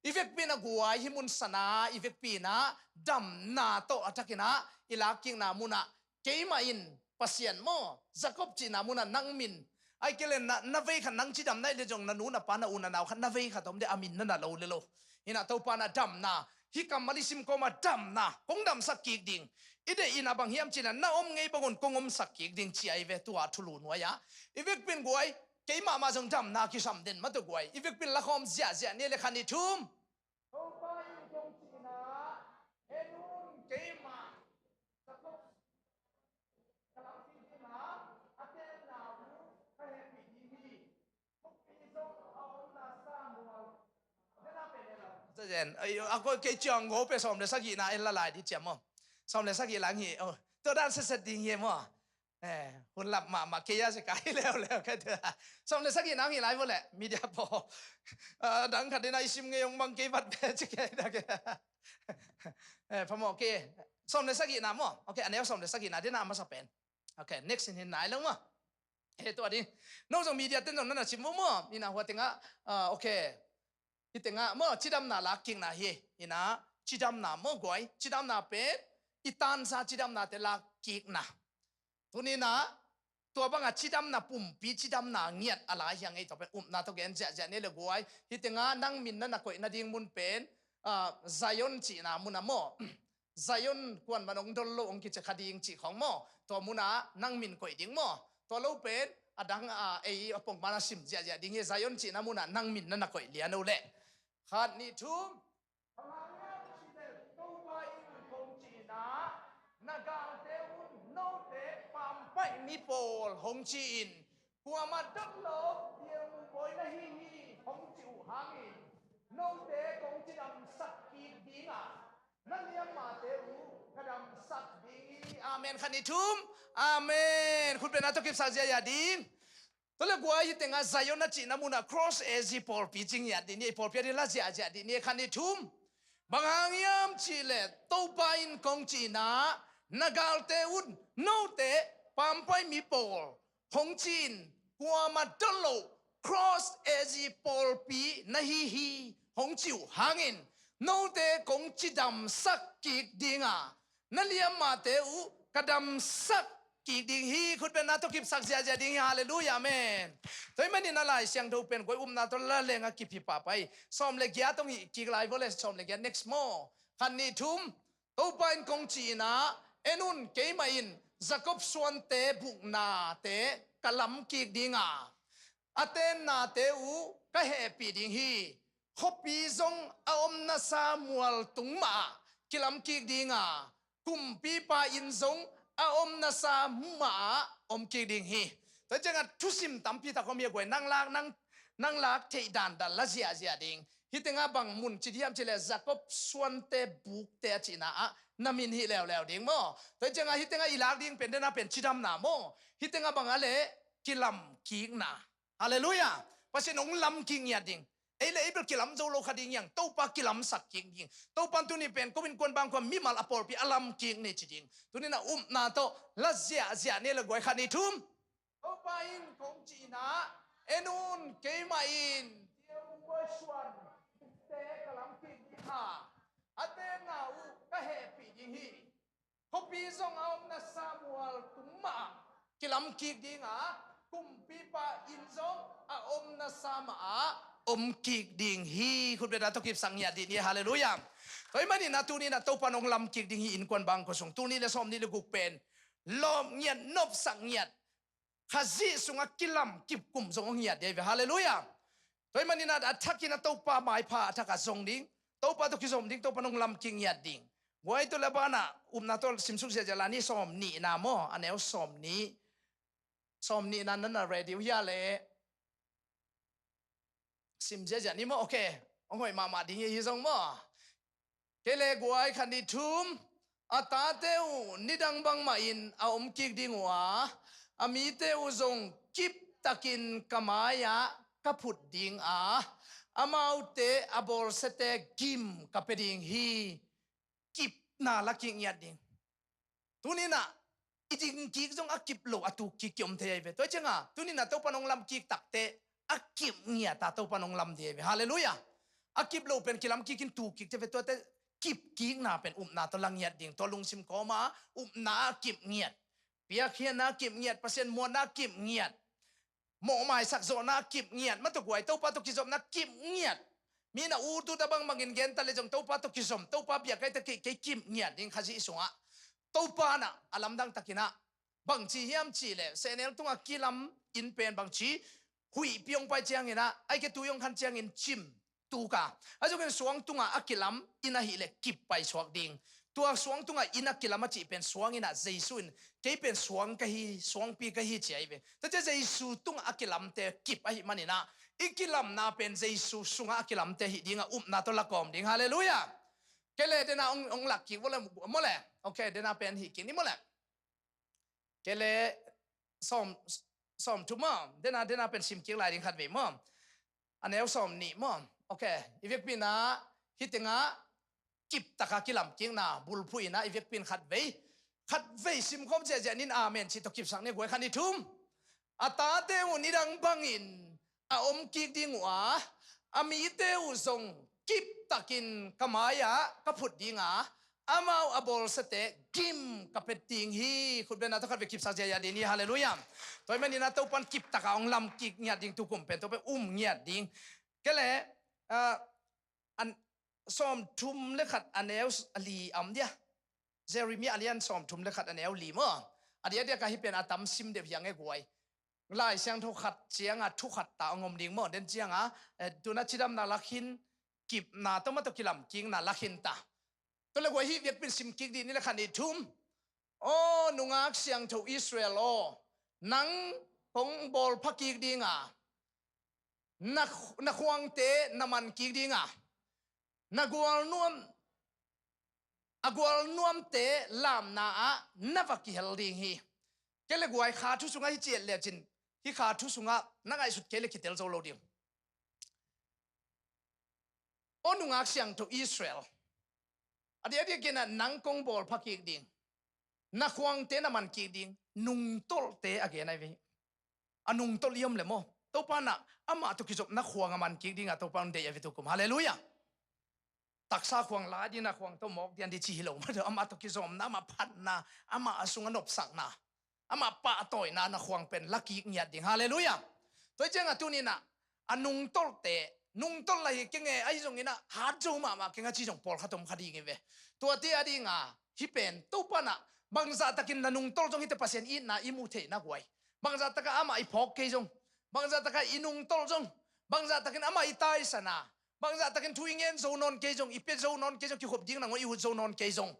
I vekpi-in ah guai, hih mun sana i vekpi-in ah damna tawh a thakin ah i lakkikna munah keimah in Pasian maw, Jacob cihna munah nang min, ahih kei leh na, na vei khat, nang cidam na hih leh zong na nu na pa, na u na nau khat na vei khat om ding, a min na na lo le lo. Hi-in ah Topa in ah damna, hih kammal i sim kawm ah damna kong damsak kik ding. I deih in ah bang hiam cih leh na om ngei bangun kong omsak kik ding ci ahi ve, tua thulu nuai-ah. I vekpi-in guai, keimah mah zong damna kisam den mah tawh guai. I vekpi-in lakhawm ziahziah ni le khat nih thum. Topa in kong cihna, en un, keimah Jacob ka lampi ding a, a tenna uh ka hehpih ding hi. Zen, ai, a ko kei ciang go pe sawm le sagihna en la lai di ciam maw. Sawm le sagih lang hi. Oh, tua dan setset ding hi maw. Eh, hun lap mahmah kei a si ka hi leuleu kei tua. Sawm le sagihna hi lai vo le, media pawl. Ah, dang khat ding a i sim ngei ong bang kei vat pe ci kei da kei. Eh, phamawh kei. Sawm le sagihna maw. Ok, a neu sawm le sagihna ding a masa pen. Ok, next in hi nai lo maw. He, tua ding. No zong media ten zong na na sim vo maw. Hi-in ah hua tengah, ah, ok. Hih tengah maw, cidamna lakkikna hi. Hi-in ah cidamna maw guai. Cidamna pen i tansa cidamnate lakkikna. Tuni-in ah tua bangah cidamna pumpi, cidamna ngiat a lai hi hang ei, tua pen upna tawh gen ziahziah ni le guai. Hih tengah nang min na na koih nading mun pen, ah, Zion cihna munah maw. Zion kuaman ong dol lo, ong kici kha ding cih khawng maw. Tua munah nang min koih ding maw. Tua lo pen a dang a ei a pongman a sim ziahziah ding hi. Zion cihna munah nang min na na koih lian uh leh. Khat nih thum. Bang hang hiam cih leh Topa in kong cihna, na galte un note pampaih mi pawl hong ci-in, kuamah dot lo, Piang uh bawi na hi hi, hong ci uh hangin, note kong cidamsak kik ding a, na liammate uh ka damsak ding hi. Amen. Khat, nih, thum. Amen. Khutbetna tawh kipsak ziahziah ding. Tua le guai, hih tengah Zion a cihna munah Cross A G pawlpi ci ngiat ding hi. Pawlpi a ding la ziahziah ding hi. Khat, nih, thum. Bang hang hiam cihleh Topa in kong cihna, na galte un note pampai mi pawl hong ci-in, kuamah dot lo, Cross A G pawlpi na hi hi, hong ci uh hangin, note kong cidamsak kik ding a, na liammate uh ka damsak kik ding hi. Khutbetna tawh kipsak ziahziah ding hi. Halleluiah. Amen. Tua ahih manin a Lai Siangtho pen guai, upna tawh la leng a kip hi pahpah hi. Sawm le giat hong hih kik lai vua le, sawm le giat, next maw. Khat, nih, thum. Topa in kong cihna, en un, keimah in Jakob suante buknate ka lam kik ding a, a tennate uh ka hehpih ding hi. Khuapi zong a omnasa mual tung mah ah kilam kik ding a, kumpipa inn zong a omnasa mah ah om kik ding hi. Tua ciangah thusim tampi tak om hi a guai, nang lak, nang, nang lak theih dandan la ziahziah ding. Hih tengah bang mun ci hiam cihleh Jakob suante bukte a cihna ah na min hih leuleu ding maw. Tua ciangah hih tengah i lak ding pen, dena pen cidamna maw. Hih tengah bang a leh kilam kikna. Halleluiah. Pasian hong lam kik ngiat ding. Ei le ei bel kilam zo lo kha ding hi hang, Topa kilamsak kik ding. Topa in tuni pen ko innkuan bangkua mimal a pawlpi a lam kik ni ci ding. Tuni-in a upna tawh la ziahziah ni le guai, khat, nih, thum. Topa in kong cihna, en un, keimah in Piang uh bawi suante ka lam kik ding a, a tenna uh ka hehpih ding hi. Khuapi zong a omnasa mual tung mah ah kilam kik ding a, kumpipa inn zong a omnasa mah ah om kik ding hi. Khutbetna tawh kipsak ngiat ding hi. Halleluiah. Tua ahih manin a tuni-in a Topa in hong lam kik ding hi, innkuan bangkua sung. Tul nih le sawmnih le guk pen lawp ngiat, nopsak ngiat, Khazih sungah kilam kipkum zong hong ngiat ding hi ve. Halleluiah. Tua ahih manin a, a thakin a Topa maipha a thak a zong ding, Topa tawh kizom ding, Topa in hong lam kik ngiat ding. Guai, tua le banah upna tawh simsuk ziahziah lai ni. Sawmnihna maw, a neu sawmnih. Sawmnihna na na ready uh hia leh sim ziahziah ni maw. Ok. Hong hoih mahmah ding hi, hi zong maw. Kei le guai, khat, nih, thum. A tate uh nidang bangmah in a om kik ding uh a, a mite uh zong kiptakin ka mai-ah ka phut ding a, amaute a bawlsiate gim ka pia ding hi. Kipna la kik ngiat ding. Tuni-in a i ding kik zong a kip lo, a tuk kik ki-om thei ahi ve. Tua ciangah tuni-in a Topa in hong lam kik takteh a kip ngiat a Topa in hong lam ding ahi ve. Halleluiah. A kip lo pen kilam kik in tuk kik thei ve. Tuate kip kikna pen upna tawh la ngiat ding. Tua lungsim kawm a, upna a kip ngiat, piakkhiatna a kip ngiat, Pasian muanna a kip ngiat, mawhmaisak zawhna a kip ngiat, mah tawh guai, Topa tawh kizopna a kip ngiat. Mi na ut ut a bangbangin gen ta le zong Topa tawh kizom, Topa biak ahi ta, kei, kei kip ngiat ding Khazih sungah. Topa in a lamdang takin a, bangci hiam cihleh sehnel tungah kilam inn pen bangci, huihpi hong pai ciangin a, ahih kei leh tui hong khan ciangin cim tuk a, ahi zongin suang tungah a kilam inn ahih leh kip paisuak ding. Tua suang tungah inn a kilam a cih pen suang in a, Jesu in, kei pen suang ka hi, suangpi ka hi, ci ahi ve. Tua ciang Jesu tungah a kilamte kip ahih manin a, i kilamna pen Jesu sungah a kilamte ahih dingah upna tawh la kawm ding. Halleluiah. Kei le dena hong, hong lak kik vua le, maw le. Ok, dena pen hih kik ni maw le. Kei le sawm, sawmthum maw, dena, dena pen sim kik lai ding khatvei maw. A neu sawmnih maw. Ok, i vekpi-in a, hih tengah kiptaka kilam kikna bulphuh in a, i vekpi-in khatvei, khatvei simkhawm ziahziah ni-in amen cih tawh kipsak ni guai, khat, nih, thum. A tate uh nidang bangin a om kik ding uh a, a mite uh zong kiptakin ka mai-ah ka phut ding a, amau a bawlsiate gim ka pia ding hi. Khutbetna tawh khatvei kipsak ziahziah ding hi. Halleluiah. Tua ahih manin a Topa in kiptaka hong lam kik ngiat ding, tukum pen Topa in um ngiat ding. Kei le, ah, an, sawmthum le khat a neu s-, a li a om dia. Jeremiah a lian sawmthum le khat a neu li maw. A diakdiak a hih pen a tam sim deuh hi hang e guai. Lai Siangtho khat ciangah thu khat ta hong om ding maw. Den ciangah, eh, tu-in a cidamna la khin, kipna tawh mah tawh kilam kikna la khin ta. Tua le guai, hih vekpi-in sim kik dih ni le, khat, nih, thum. Aw nungak siangtho Israel aw, nang kong bawlpha kik ding a, na, na khuangte na man kik ding a, na gualnuam, a gualnuamte lamna ah na va kihel ding hi. Kei le guai, kha thu sungah hi ciat lecin, hih kha thu sungah na ngaihsut kei le kitel zo lo ding. Aw nungak siangtho Israel, a diakdiakin ah nang kong bawlpha kik ding, na khuangte na man kik ding, nungtolhte a gen ahi ve. A nungtolh i om le maw, Topa in ah amah tawh kizop na khuang a man kik ding a Topa in deih ahi ve tukum. Halleluiah. Taksa khuang la ding, na khuang tawh mawk ding a ding ci hi lo mah, amah tawh kizawmna, amah phatna, amah a sung a nopsakna, amah pahtawina na khuang pen la kik ngiat ding. Halleluiah. Tua hi ciangah tuni in ah a nungtolhte, nungtolh la hi keng e, ahi zongin ah hat zo mahmah keng a ci zong pawlkhat om kha ding hi ve. Tuate a ding a, hih pen Topa in ah bangzah takin na nungtolh zong hihte Pasian itna i muh theihna guai, bangzah takah amah i phawk kei zong, bangzah takah i nungtolh zong, bangzah takin amah i taisan a, bangzah takin thu i ngen zo nawn kei zong, i pia zo nawn kei zong, kikhop ding nangawn i ut zo nawn kei zong,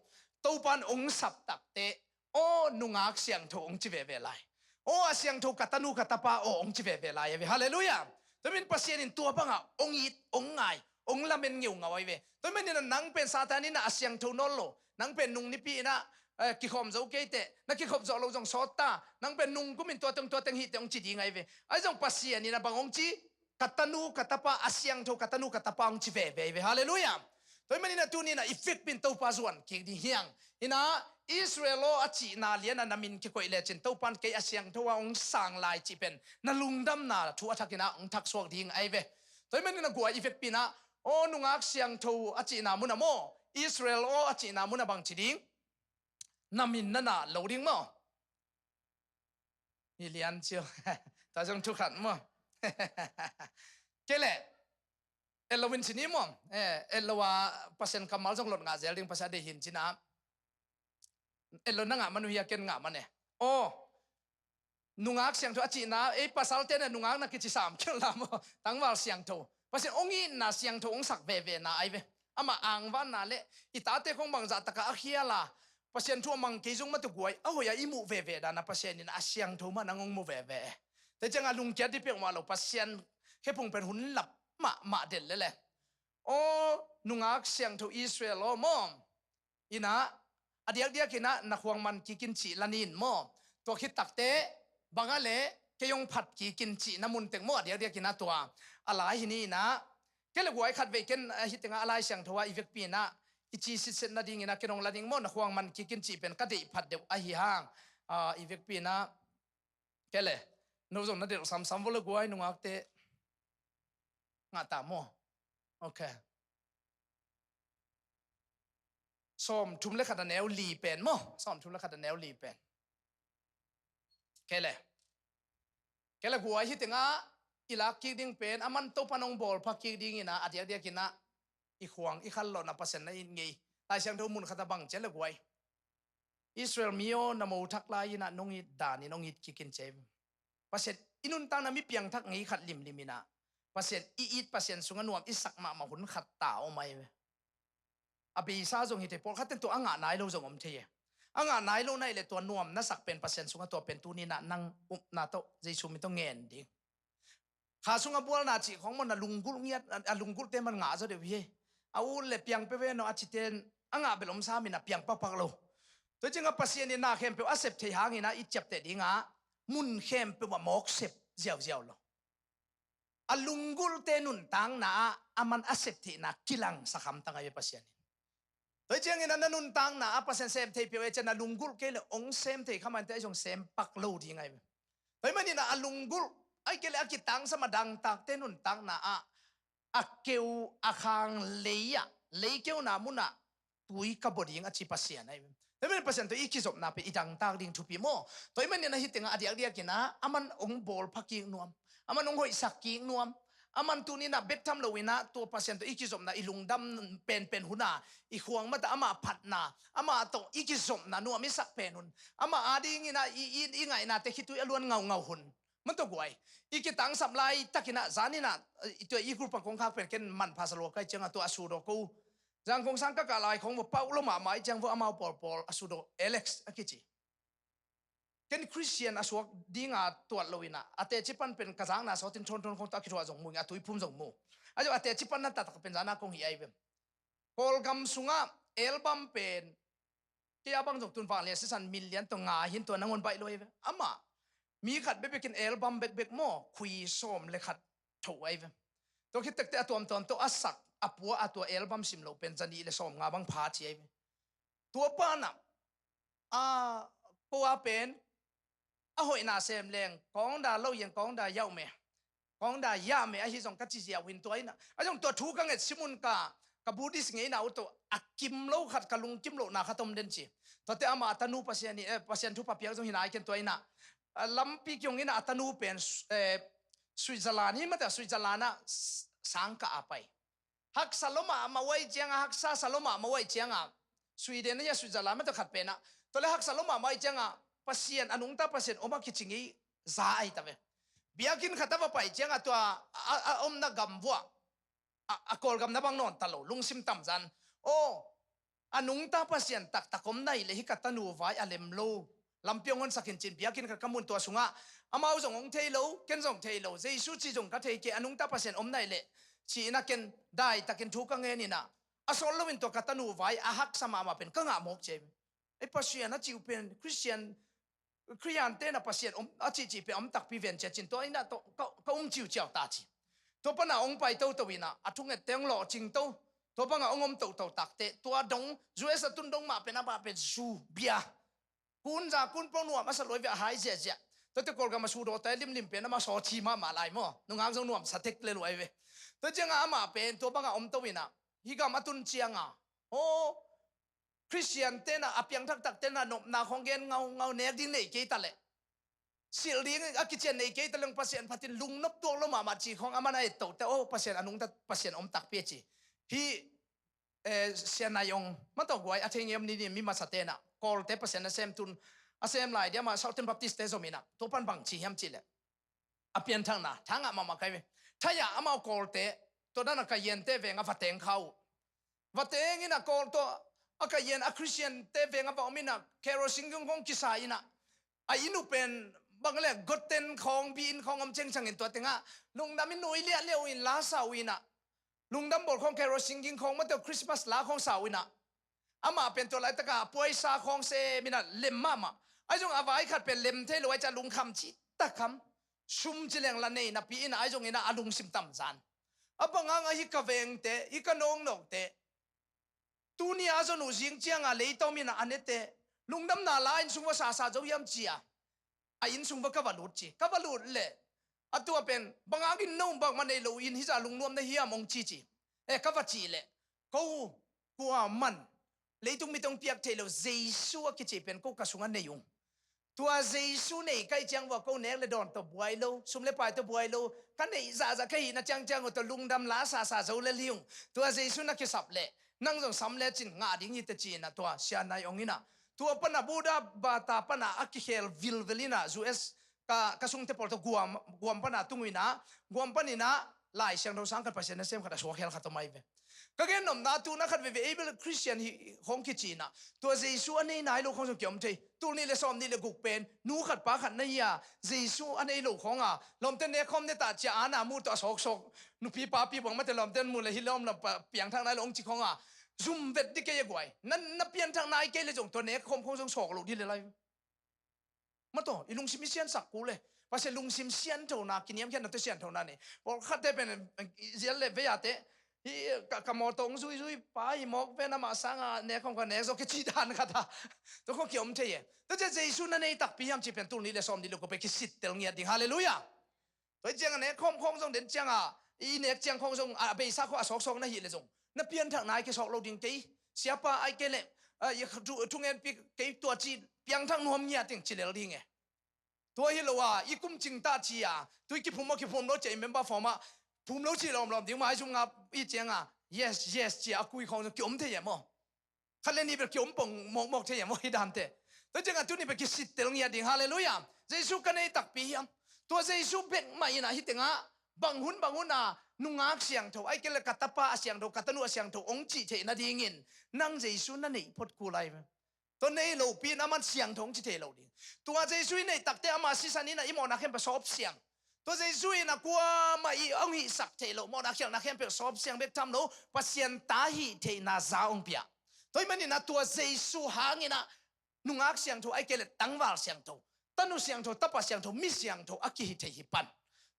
Topa in hong sap takteh, aw nungak siangtho hong ci veve lai. Aw a siangtho ka tanu ka tapa aw hong ci veve lai ahi ve. Halleluiah. Tua manin Pasian in tua bangah hong it, hong ngai, hong lamen ngeungau ahi ve. Tua manin ah nang pen Satan in ah a siangtho nawn lo, nang pen nung nipi in ah, eh, kikhawm zo kei teh, na kikhop zawh loh zong sawt ta, nang pen nung kum in tua teng tua teng hi teh hong ci ding ahi ve. Ahi zong Pasian in ah bang hong ci, ka tanu ka tapa, a siangtho ka tanu ka tapa hong ci veve ahi ve. Halleluiah. Tua hi manin ah tuni in ah i vekpi in Topa zuan kik ding hi hang. In ah Israel aw a cihna lian ah na min kikoih lecin Topa in kei a siangtho ah hong sang lai cih pen na lungdamna thu a thakin ah hong thaksuak ding ahi ve. Tua hi manin ah guai, i vekpi in ah aw nungak siangtho a cihna mun ah maw, Israel aw a cihna mun ah bang ci ding? Na min na na lo ding maw? Hi lian cio. Tua zong thu khat maw? Kei le, et lo in ci ni maw? Eh, et lo a Pasian kammal zong lot ngah zel ding, Pasian a deih hi in ci-in ah. Et lo na ngah man uh hia, ken ngah man e. Aw nungak siangtho a cihna, ei pasalte na nungak na kici sam kei la maw, tangval siangtho. Pasian hong itna siangtho hong sak vevena ahi ve. Amah angvanna le i tate khong bangzah takah a khial a, Pasian thu a mang kei zong mah tawh guai, a hoih a i muh veve dan a Pasian in a siangtho mah nang hong mu veve. Tua ciangah lungkiat ding peuhmah lo, Pasian khephung pen hun lap mahmah den lele. Aw nungak siangtho Israel aw maw, in ah a diakdiak in ah na khuang man kik in cih la ni in maw? Tua khit takteh bang a leh kei hong phat kik in cihna mun teng maw, a diakdiak in ah tua a lai hi ni in ah. Kei le guai, khatvei ken, ah, hih tengah a Lai Siangtho ah i vekpi in ah i ci sitset nading in ah ken hong la ding maw, na khuang man kik in cih pen ka deih phat deuh ahi hang. Ah, i vekpi in ah kei le no zong na delh samsam vo le guai, nungakte. Ngah ta maw? Ok. Sawmthum le khat a neu li pen maw? Sawmthum le khat a neu li pen. Kei le, kei le guai, hih tengah i lak kik ding pen a man Topa in hong bawlpha kik ding in ah a diakdiak in ah i khuang i khal lawhna Pasian na it ngei. Lai Siangtho mun khat ah bang ci a le guai, Israel mi aw, na mo thak lai in ah nong it dan in hong it kik in ci hi. Pasian i nuntakna mi piangthak ngei khat limlim in ah Pasian i it, Pasian sungah nuam i sak mahmah hun khat ta om ahi ve. A beisa zong hi thei, pawlkhat ten tua a ngah nai lo zong om thei e. A ngah nai lo na hih leh tua nuam na sak pen Pasian sungah tua pen tuni in ah nang upna tawh, Jesu min tawh ngen ding. Kha sungah bualna cih khong maw, na lunggulh ngiat, a lunggulhte man ngah zaw deuh hi. A ut le piang peuh ve no a cite in a ngah bel om sam in ah piang pakpak lo. Tua ciangah Pasian in na khempeuh a sep theih hangin ah i ciapteh dingah mun khempeuh ah mawk sep ziauziau lo. A lunggulhte nuntakna ah a man a sep theihna kilangsak hamtang ahi ve Pasian in. Tua hi ciangin ah na nuntakna ah Pasian sem thei peuh e, cian a lunggulh kei le hong sem thei kha mah inteh, ahi zong sem pak lo ding ahi ve. Tua hi manin ah a lunggulh, ahih kei leh a kitangsam a dangtakte nuntakna ah a keu a khang lei ah, leikeuna mun ah tui ka bua ding a ci Pasian ahi ve. Tua hi manin Pasian tawh i kizopna pen i dangtak ding thupi maw? Tua hi manin ah hih tengah a diakdiak in ah a man hong bawlpha kik nuam, a man hong hoihsak kik nuam, a man tuni in ah bek tham lo in ah tua Pasian tawh i kizopna, i lungdam penpen hun ah i khuang mah tawh amah phatna, amah tawh i kizopna nuam i sak pen hun, amah adingin ah i, i, i ngaihnate khitui a luan ngaungau hun. Man tawh guai, i kitangsap laitak in ah, zan in ah, i tua i group ah kong khak pen ken manpha sa lua ka hih ciangah tua a sudawk ko, Zangkong sang ka kah lai khong va pauh lo mahmah ahih ciang va amau pawlpawl a sudawk Alex a kici. ken Khristian a suak dinga tuat lo inah a teci pan pen ka zakna sawtin thawnthon khawng tawh a kithuah zong mu ing, a tuiphum zong mu. A zong a teci pan na taktak pen zana kong hi ai ve. Kawlgam sungah album pen kei a bang zong tun vanglian sisan million tawh nga hin tua nangawn baih lo ai ve. Amah mi khat bekbekin album bekbek maw khui sawm le khat tho ai ve. Tua khit tekte a tuamtuam tawh a sak a pua a tua album sim lo pen zanih le sawm nga bang pha ci ai ve. Tua panah a ko a pen a hoihna sem leng kawngda lo iang kawngda yauh me, kawngda yah me ahi zong ka ci ziau hin tua inah a zong tua thu ka nget simun ka ka Buddhist ngeina uh tawh a kim lo khat ka lungkim lohna khat om den ci. Tuate amah a tanu Pasian hi, eh, Pasian thupha piak zong hi nai ken tua inah a lampi kiung inah a tanu pen eh, Switzerland hi mata Switzerland ah sangkah a pai. Haksa lo mahmah uh ai cianga haksa sa lo mahmah uh ai cianga Sweden ahi a Switzerland mata khat penah tua le haksa lo mahmah uh ai cianga Pasian a nungta Pasian om a kicing i za ai ta ve. Biakinn khat a va pai cianga tua a, a, a omna gam vuah a, a Kawlgam na bang nawn ta lo lungsim tamzan. Aw a nungta Pasian taktak om nai le hi ka tanu vai a lem lo lampi hong honsak in cin biakinn khat ka mun tua sungah amau zong hong thei lo ken zong thei lo Jesu ci zong ka thei kei a nungta Pasian om nai le ci inah ken daitakin thu ka ngen inah a sawt loin tua ka tanu vai a haksa mahmah pen ka ngah mawk cia. Ei Pasian a ci uh pen Khristian Khristian tenah Pasian om a cihcih pen om takpi ven cia cin tua inah tawh ka, ka um ciuciau ta ci. Tua pana hong pai toto inah a thunget teng lawhcing to tua bangah hong om toto takte tua dong U S a tun dong mah pen a mah pen zu bia kun za kun pong nuam a sa luai ve a hai ziahziah. Tuate Kawlgam a sudawte limlim pen amah sawci mahmah lai maw nungak zong nuam sa tek le luai ve. Tua ciangah amah pen tua bangah om to inah hi gam a tun ciangah aw Khristian tenah a piangthaktak tenah nopna khawng gen ngaungau nek ding nei kei ta leh silh ding a kician nei kei ta leng Pasian phatin lungnop tuak lo mahmah ci khawng a man a et tote aw Pasian a nungta Pasian om takpi a ci. Hi eh, Sianai Ong matawh guai a thei ngiam ni ni mi masa tenah Kawlte Pasian a sem tun a sem lai dia mah Southern Baptist te zom inah tua pan bang ci hiam cih leh a pianthakna thangah mahmah kai ve. Thaiah amau Kawlte tua dana ka yente veng a va teng kha uh. Va teng inah Kawl tawh a ka yen a Khristiante veng a va om inah kerosene ging khawng kisa inah a inn uh pen bang le gotten khawng bi inn khawng om cengcang in tua tengah lungdam in nui liahliah uh in la sa uh inah lungdam bawl khawng kerosene ging khawng mateu Christmas la khawng sa uh inah amah pen tua laitaka puaisa khawng sem inah lem mahmah. Ai zong a vai khat pen lem thei lo ai ca lungkham ci takham sum ci leng la nei napi inah ai zong inah a lungsim tamzan. A banganga hi ka vengte hi ka nawngnawngte tuni a zon uh zing cianga leitaw mina a nete lungdamna la inn sung va sasa zo hiam cia a inn sung va ka va lut ci ka va lut leh a tua pen bangangin no bangmah nei lo in hizah lungnuam na hiam hong ci ci. E ka va cih leh ko kuaman leitung mit hong piak theih lo Jesu a kici pen ko ka sungah nei ung. Tua Jesu nei ka hih ciang vua ko nek le dawn tawh buai lo sum le pai tawh buai lo ka neih zahzah ka hihna ciangciang uh tawh lungdam la sasa zo lel hi ung. Tua Jesu na kisap leh nang zong sam le cin ngah ding hi teh ci-inah tua Sianai Ong inah tua pana Buddha bata pana a kikhel vilvel inah U S ka, ka sungte pawl tawh Guam, Guam pana tung uh inah Guam paninah Lai Siangtho sang khat Pasian nasem khat a suak hel khat a mai ve. Ka gen nopna tuna khat veve ei bel Khristian hi khawng kici inah tua Jesu a nei nai lo khawng zong kiom thei. Tul nih le sawm nih le guk pen nu khat pa khat na hi a Jesu a nei lo khawng a lawmte nekkhawm ne tah cia ana mu tawh a sawksawk nupi papi buang mate lawmte mu le hi lawm lam piangthak nai lo hong ci khawng a zum vet dih kei a guai na, na pianthak nai kei le zong tua nekkhawm khawng zong sawk lo dih le lai. Mataw i lungsim i siansak kul le Pasian lungsim sianthona kiniamkhiatna tawh sianthona nei. Pawlkhatte pen zial le veiate hi ka, ka mawtaw hong zuizui pa hi mawk pen amah sanga nek khawng ka nek zaw kici dan khat a tua khawng kiom thei e. Tua cia Jesu na nei takpi hiam ci pen tul nih le sawm nih le kua pen kisittel ngiat ding. Halleluiah. Tua hi cianga nek khawm khawng zong den cianga i nek ciang khawng zong a beisa khawng a sawksawk na hih le zong na pianthak nai kisawk lo ding kei siapa ai kei le thungenpi kei tua ci piangthak nuam ngiat ding ci lel ding e. Tua hi lo a i kum cing ta ci a tui kiphum a kiphum lo ci a i member form ah phum lo ci lawmlawm ding mah ai zung a i cianga yes yes ci a a kui khawng zong kiom thei e maw? Khat le nih bel kiom pong mawkmawk thei hiam aw hi dante. Tua ciangah tuni bel kisittel ngiat ding. Halleluiah. Jesu ka nei takpi hiam? Tua Jesu bek mah inah hi tengah bang hun bang hun a nungak siangtho ai kei le ka tapa a siangtho ka tanu a siangtho hong cih theih nadingin nang Jesu na neih phot kul ai ve. Tua nei lopi in aman siangtho hong ci thei lo ding. Tua Jesu i neih takte ama sisan in a i mawhna khempeuh sawp siang. Tua Jesu in a kuamah i hong hihsak theih loh mawhna khialhna khempeuh sawp siang bek tham lo, Pasian ta hih theihna za hong pia. Tua ahih manin a tua Jesu hangin a nungak siangtho, ahih kei leh tangval siangtho, tanu siangtho, tapa siangtho, mi siangtho a kihi thei hi pan.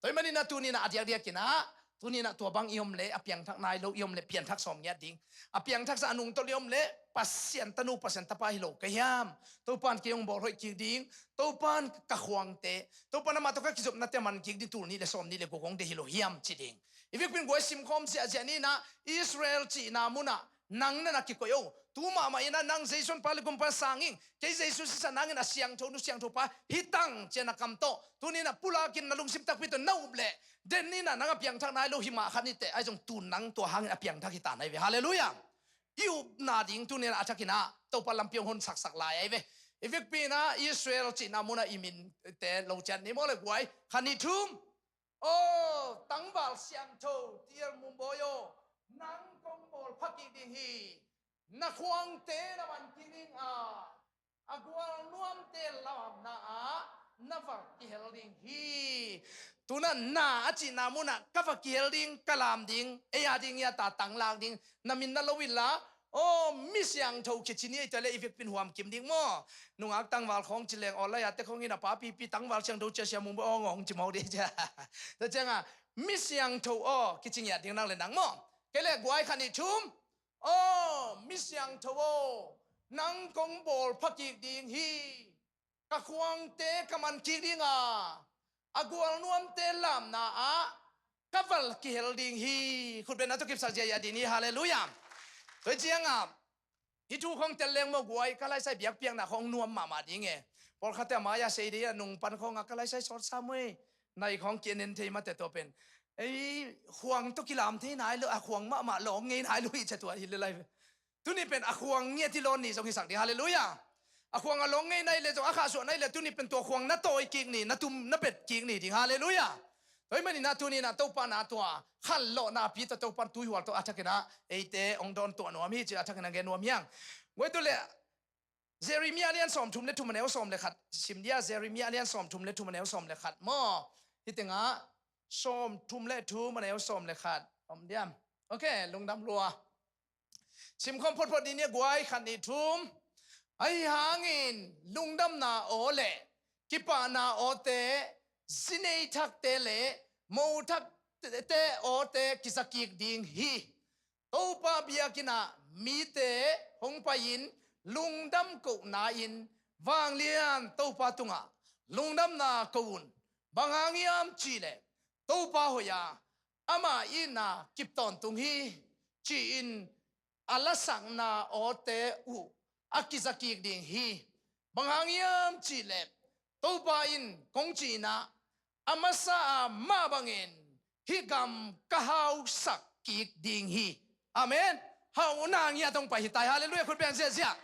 Tua ahih manin a tuni in a diakdiak in a, tuni in a tua bang i om leh a piangthak nai lo i om leh pianthak sawm ngiat ding. A piangthak zah a nungtolh i om leh Pasian tanu, Pasian tapa hi lo ka hiam? Topa'n kei hong bawl hoih kik ding. Topa'n ka khuangte, Topa'n amah tawh ka kizopnate man kik ding, tul nih leh sawm nih leh guk hong deih hi lo hiam ci ding. I vekpi in guai simkhawm ziahziah ni in a, Israel cihna mun ah nang na na kikoih o. Tu mahmah in a nang Jesu pa leh Gumpa sang ing. Kei Jesu sisan nangin a siangtho nu siangtho pa hi tang ci a na kam tawh tuni in a pulak in na lungsim takpi tawh na up leh, den in a nang a piangthak nai lo hi mah khat ni teh, ahi zong tu nang tua hangin a piangthak hi ta na hi ve. Halleluiah. I upna ding tuni in a thak in a Topa lampi hong hon saksak lai ahi ve. I vekpi in a Israel cihna mun ah i minte lo ciat ni maw leh guai, khat nih thum. Aw tangval siangtho, T. L. Mumbawi aw, nang kong bawl pha kik ding hi. Na khuangte na man kik ding a, a gual nuamte lamna ah na valh kihel ding hi. Tu in a na a cihna mun ah ka va kihel ding, ka lam ding, ei a ding hi a ta tanglak ding, na min na lo inla, aw mi siangtho kici ni ei ta leh i vekpi in huam kim ding maw. Nungak tangval khawng ci leng aw lai a te khawng in a papipi tangval siangtho ci a, Sia Mumbawi aw ngawng ci mawk ding cia. Tua ciang a mi siangtho aw kici ngiat ding nang leh nang maw. Kei leh guai, khat nih thum. Aw mi siangtho aw, nang kong bawl pha kik ding hi. Ka khuangte ka man kik ding a, a gual nuamte lamna ah ka valh kihel ding hi. Khutbetna tawh kipsak ziahziah ding hi. Halleluiah. Tua ciang a hih thu khawng tel leng maw guai, ka laisai biakpiakna khawng nuam mahmah ding e. Pawlkhatte a mai a sei ding a, nung pan khawng a ka laisai sawt sam uh e. Nai khawng ki-en en thei mate tua pen. Ei khuang tawh kilam thei nai lo, a khuang mahmah lawng ngei nai lo hi cia tua hi leh lai ve. Tuni pen a khuang ngiat hi lawn ni zong hisak ding. Halleluiah. A khuang a lawng ngei nai leh zong, a khahsuah nai leh tuni pen tua khuang na tawi kik ni, na tum na pet kik ni ding. Halleluiah. Tua ahih manin a tuni in a Topa na tua khanlawhna pi tawh Topa in tuihual tawh a thak in a eite hong dawn tuah nuam hi ci a thak in a gen nuam hi hang. Guai, tu leh Jeremiah a lian sawmthum leh thum, a neu sawm leh khat sim dia. Jeremiah a lian sawmthum leh thum, a neu sawm leh khat maw. Hih teng ah sawmthum leh thum, a neu sawm leh khat om diam? Ok, lungdam lua. Simkhawm photphot ni nia guai, khat nih thum. Ahi hangin lungdamna aw leh kipahna awte, zi nei thakte leh mo thakte awte kiza kik ding hi. Topa biakinn ah mite hong pai-in lungdam kohna-in vanglian Topa tungah lungdamna ko un. Bang hang hiam cih leh Topa hoih a, ama itna kip tawntung hi, ci-in a lasakna awte uh a kiza kik ding hi. Bang hang hiam cih leh Topa in kong cih in ah, a masa a mah bangin hih gam ka hausak kik ding hi. Amen. Hauhna ngiat hong pai hi ta hi. Halleluiah. Khut beng ziahziah.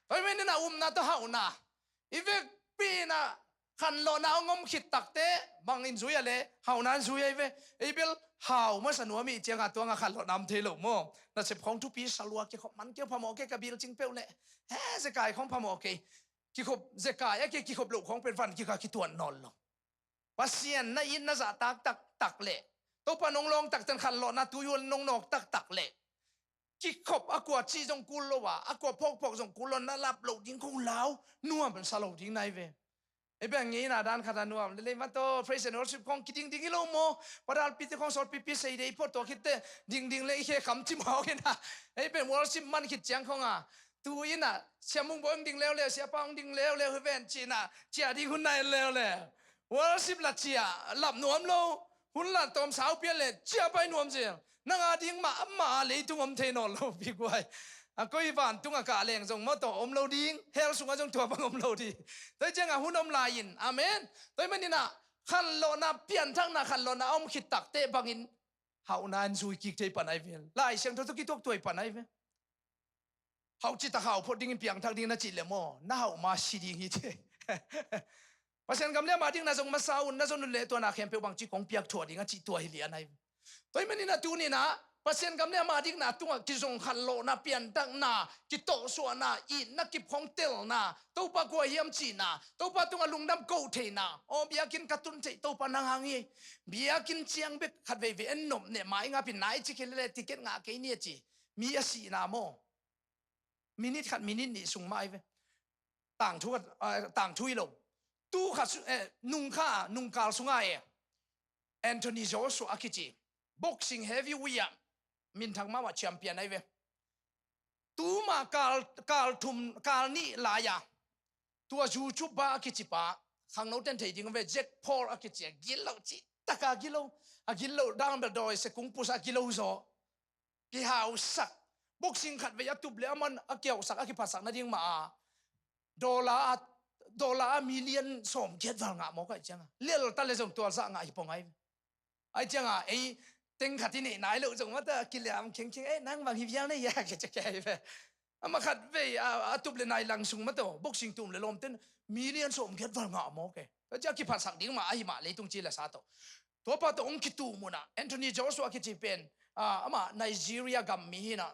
Tua ahih manin a upna tawh hauhna. I vekpi in a khanlawhna hong om khit takte bang in zui a leh, hauhna in zui ahi ve. Ei bel hau masa nuam i hih ciang a tua ngah khanlawhna om thei lo maw. Nasep khawng thupi sa lua, kikhop man kei, phamawh kei, ka bilcing peuh leh, he, zekai khawng phamawh kei. Kikhop zekai a kei, kikhop loh khawng pen van kikha kituat nawn lo. Pasian na it na zah taktak leh, Topa nong lawng taktak, khanlawhna tuihual nong nawk taktak leh, kikhop a kua cih zong kul lo a, a kua phawkphawk zong kul lo, na lap loh ding ko lau, nuam sa lo ding na hi ve. Ei beng ngeina dan khat a nuam leh lei mah tawh praise and worship khawng kidingding hi lo maw. Padalpite khawng sawtpipi sei dei phot tua khitte dingding leh i khe kham ci mawk in a. Ei beng worship man khit ciang khawng a, tu in a Sia Mung Bawi hong ding leuleu, Siapa hong ding leuleu hi ven ci in a, ciah ding hun nai leuleu. Worship la ciah lap nuam lo. Hun la tawm sau pian leh ciah pai nuam zel. Nang a ding mah amah a leitung om thei nawn lo pi guai. A koi vantung a kah leng zong maw tawh om lo ding. Hell sungah zong tua bang om lo ding. Tua hi ciang a hun om lai in. Amen. Tua ahih manin a khanlawhna, pianthakna khanlawhna a om khit takte bangin hauhna in zui kik thei pan ahi ve. Lai Siangtho tawh kituak tuai pan ahi ve. Hauh citak hau phot dingin piangthak ding na cih leh maw, na hauh ma si ding hi ci. Pasian gam leh ama ding na zong masa un, na zon un leh tua na khempeuh bangci kong piak thuah ding a cih tua hi lian ahi. Tua ahih manin a tuni in a Pasian gam le ama dikna tungah kizong khanlawhna, piantakna, kitawhsuahna, itna kip khong telna, Topa kua hiam cihna, Topa tungah lungdam koh theihna, aw biakinn ka tun theih Topa nang hang hi. Biakinn ciang bek khat veivei en nop neh mai ngapin nai ci khin le ticket ngah kei ni a ci. Mi a sihna maw? Minit khat minit nih sung mah ai ve. Tangthu khat, ah, tangthu hi lo. Tu khat su-, eh, nungkha, nungkal sunga e. Anthony Joshua a kici. Boxing heavyweight ah minthang mahmah champion ai ve. Tuma kal, kal thum, kal nih lai-a. Tua YouTuber a kici pa. Khangno ten thei ding ve, Jake Paul a kici a. Gilo ci. Taka gilo. A gilo dang bel doi se kung pusa gilo zo. Kihausak. Boxing khat vei a tup le aman a kihausak, a kiphatsak nading mah a. Dollar a, dollar a million sawm giat val ngah mawk ai cianga. Lel ta le zong tualzah ngah hi pong ai. Ai cianga, ei, teng khat i neih nai lo zong mata kiliam khengkheng, ei, nang bang hi vial nei ya, ke cek ai ve. Ama khat vei, a, a tup le nai lang sung mata, boxing tum le lawmten, million sawm giat val ngah mawk e. Ai cia kiphatsak ding mah, ahi mah, leitung ci le sa to. Tua pa tawh hong kitu munah Anthony Joshua kici pen, ah, amah Nigeria gam mi hinah,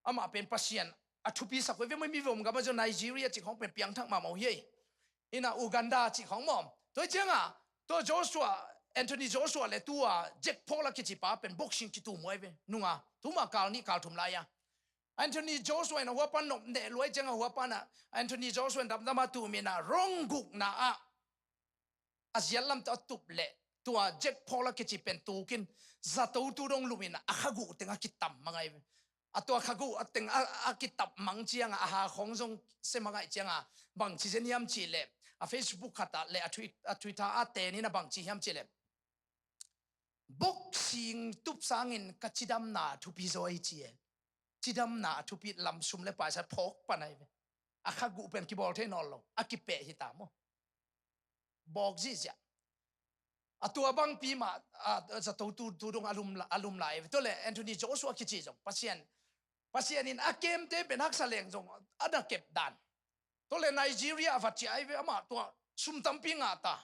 amah pen Pasian a thupi sak uh hi ve, mi vom gam a zong Nigeria cih khawng pen piangthak mahmah uh hi. Hinah Uganda cih khawng maw. Tua hi ciangah, tua Joshua, Anthony Joshua le tua Jake Paul a kici pa pen boxing kitu mu hi ve. Nunga, tuma kal nih kal thum lai-a. Anthony Joshua in a huapan nop neh luai ciangah huapan ah Anthony Joshua in damdam a tu minah rong gukna ah a ziat lam tawh a tup leh tua Jake Paul a kici pen tukin zato tu dong lumin a khaguh teng a kitam mang ai ve. A tua khaguh a teng a, a kitam mang ciangah a ha khawng zong se mang ai ciangah bangci zen hiam cih leh a Facebook khatah le a Twi-, a Twitter a tenin a bangci hiam cih leh boxing tup sangin ka cidamna thupi zaw hi ci e. Cidamna a thupi lam sum le paisa phawk pan ai ve. A khaguh pen kibawl thei nawn lo. A kipeh hi ta maw. Bawk zihziah. A tua bangpi mah, a, zato tu, tu dong a lum la, a lum lai. Tua le Anthony Joshua kici zong. Pasian, Pasian in a kemte pen haksa leng zong a na kep dan. Tua le Nigeria a vat cia ai ve amah tua sum tampi ngah ta.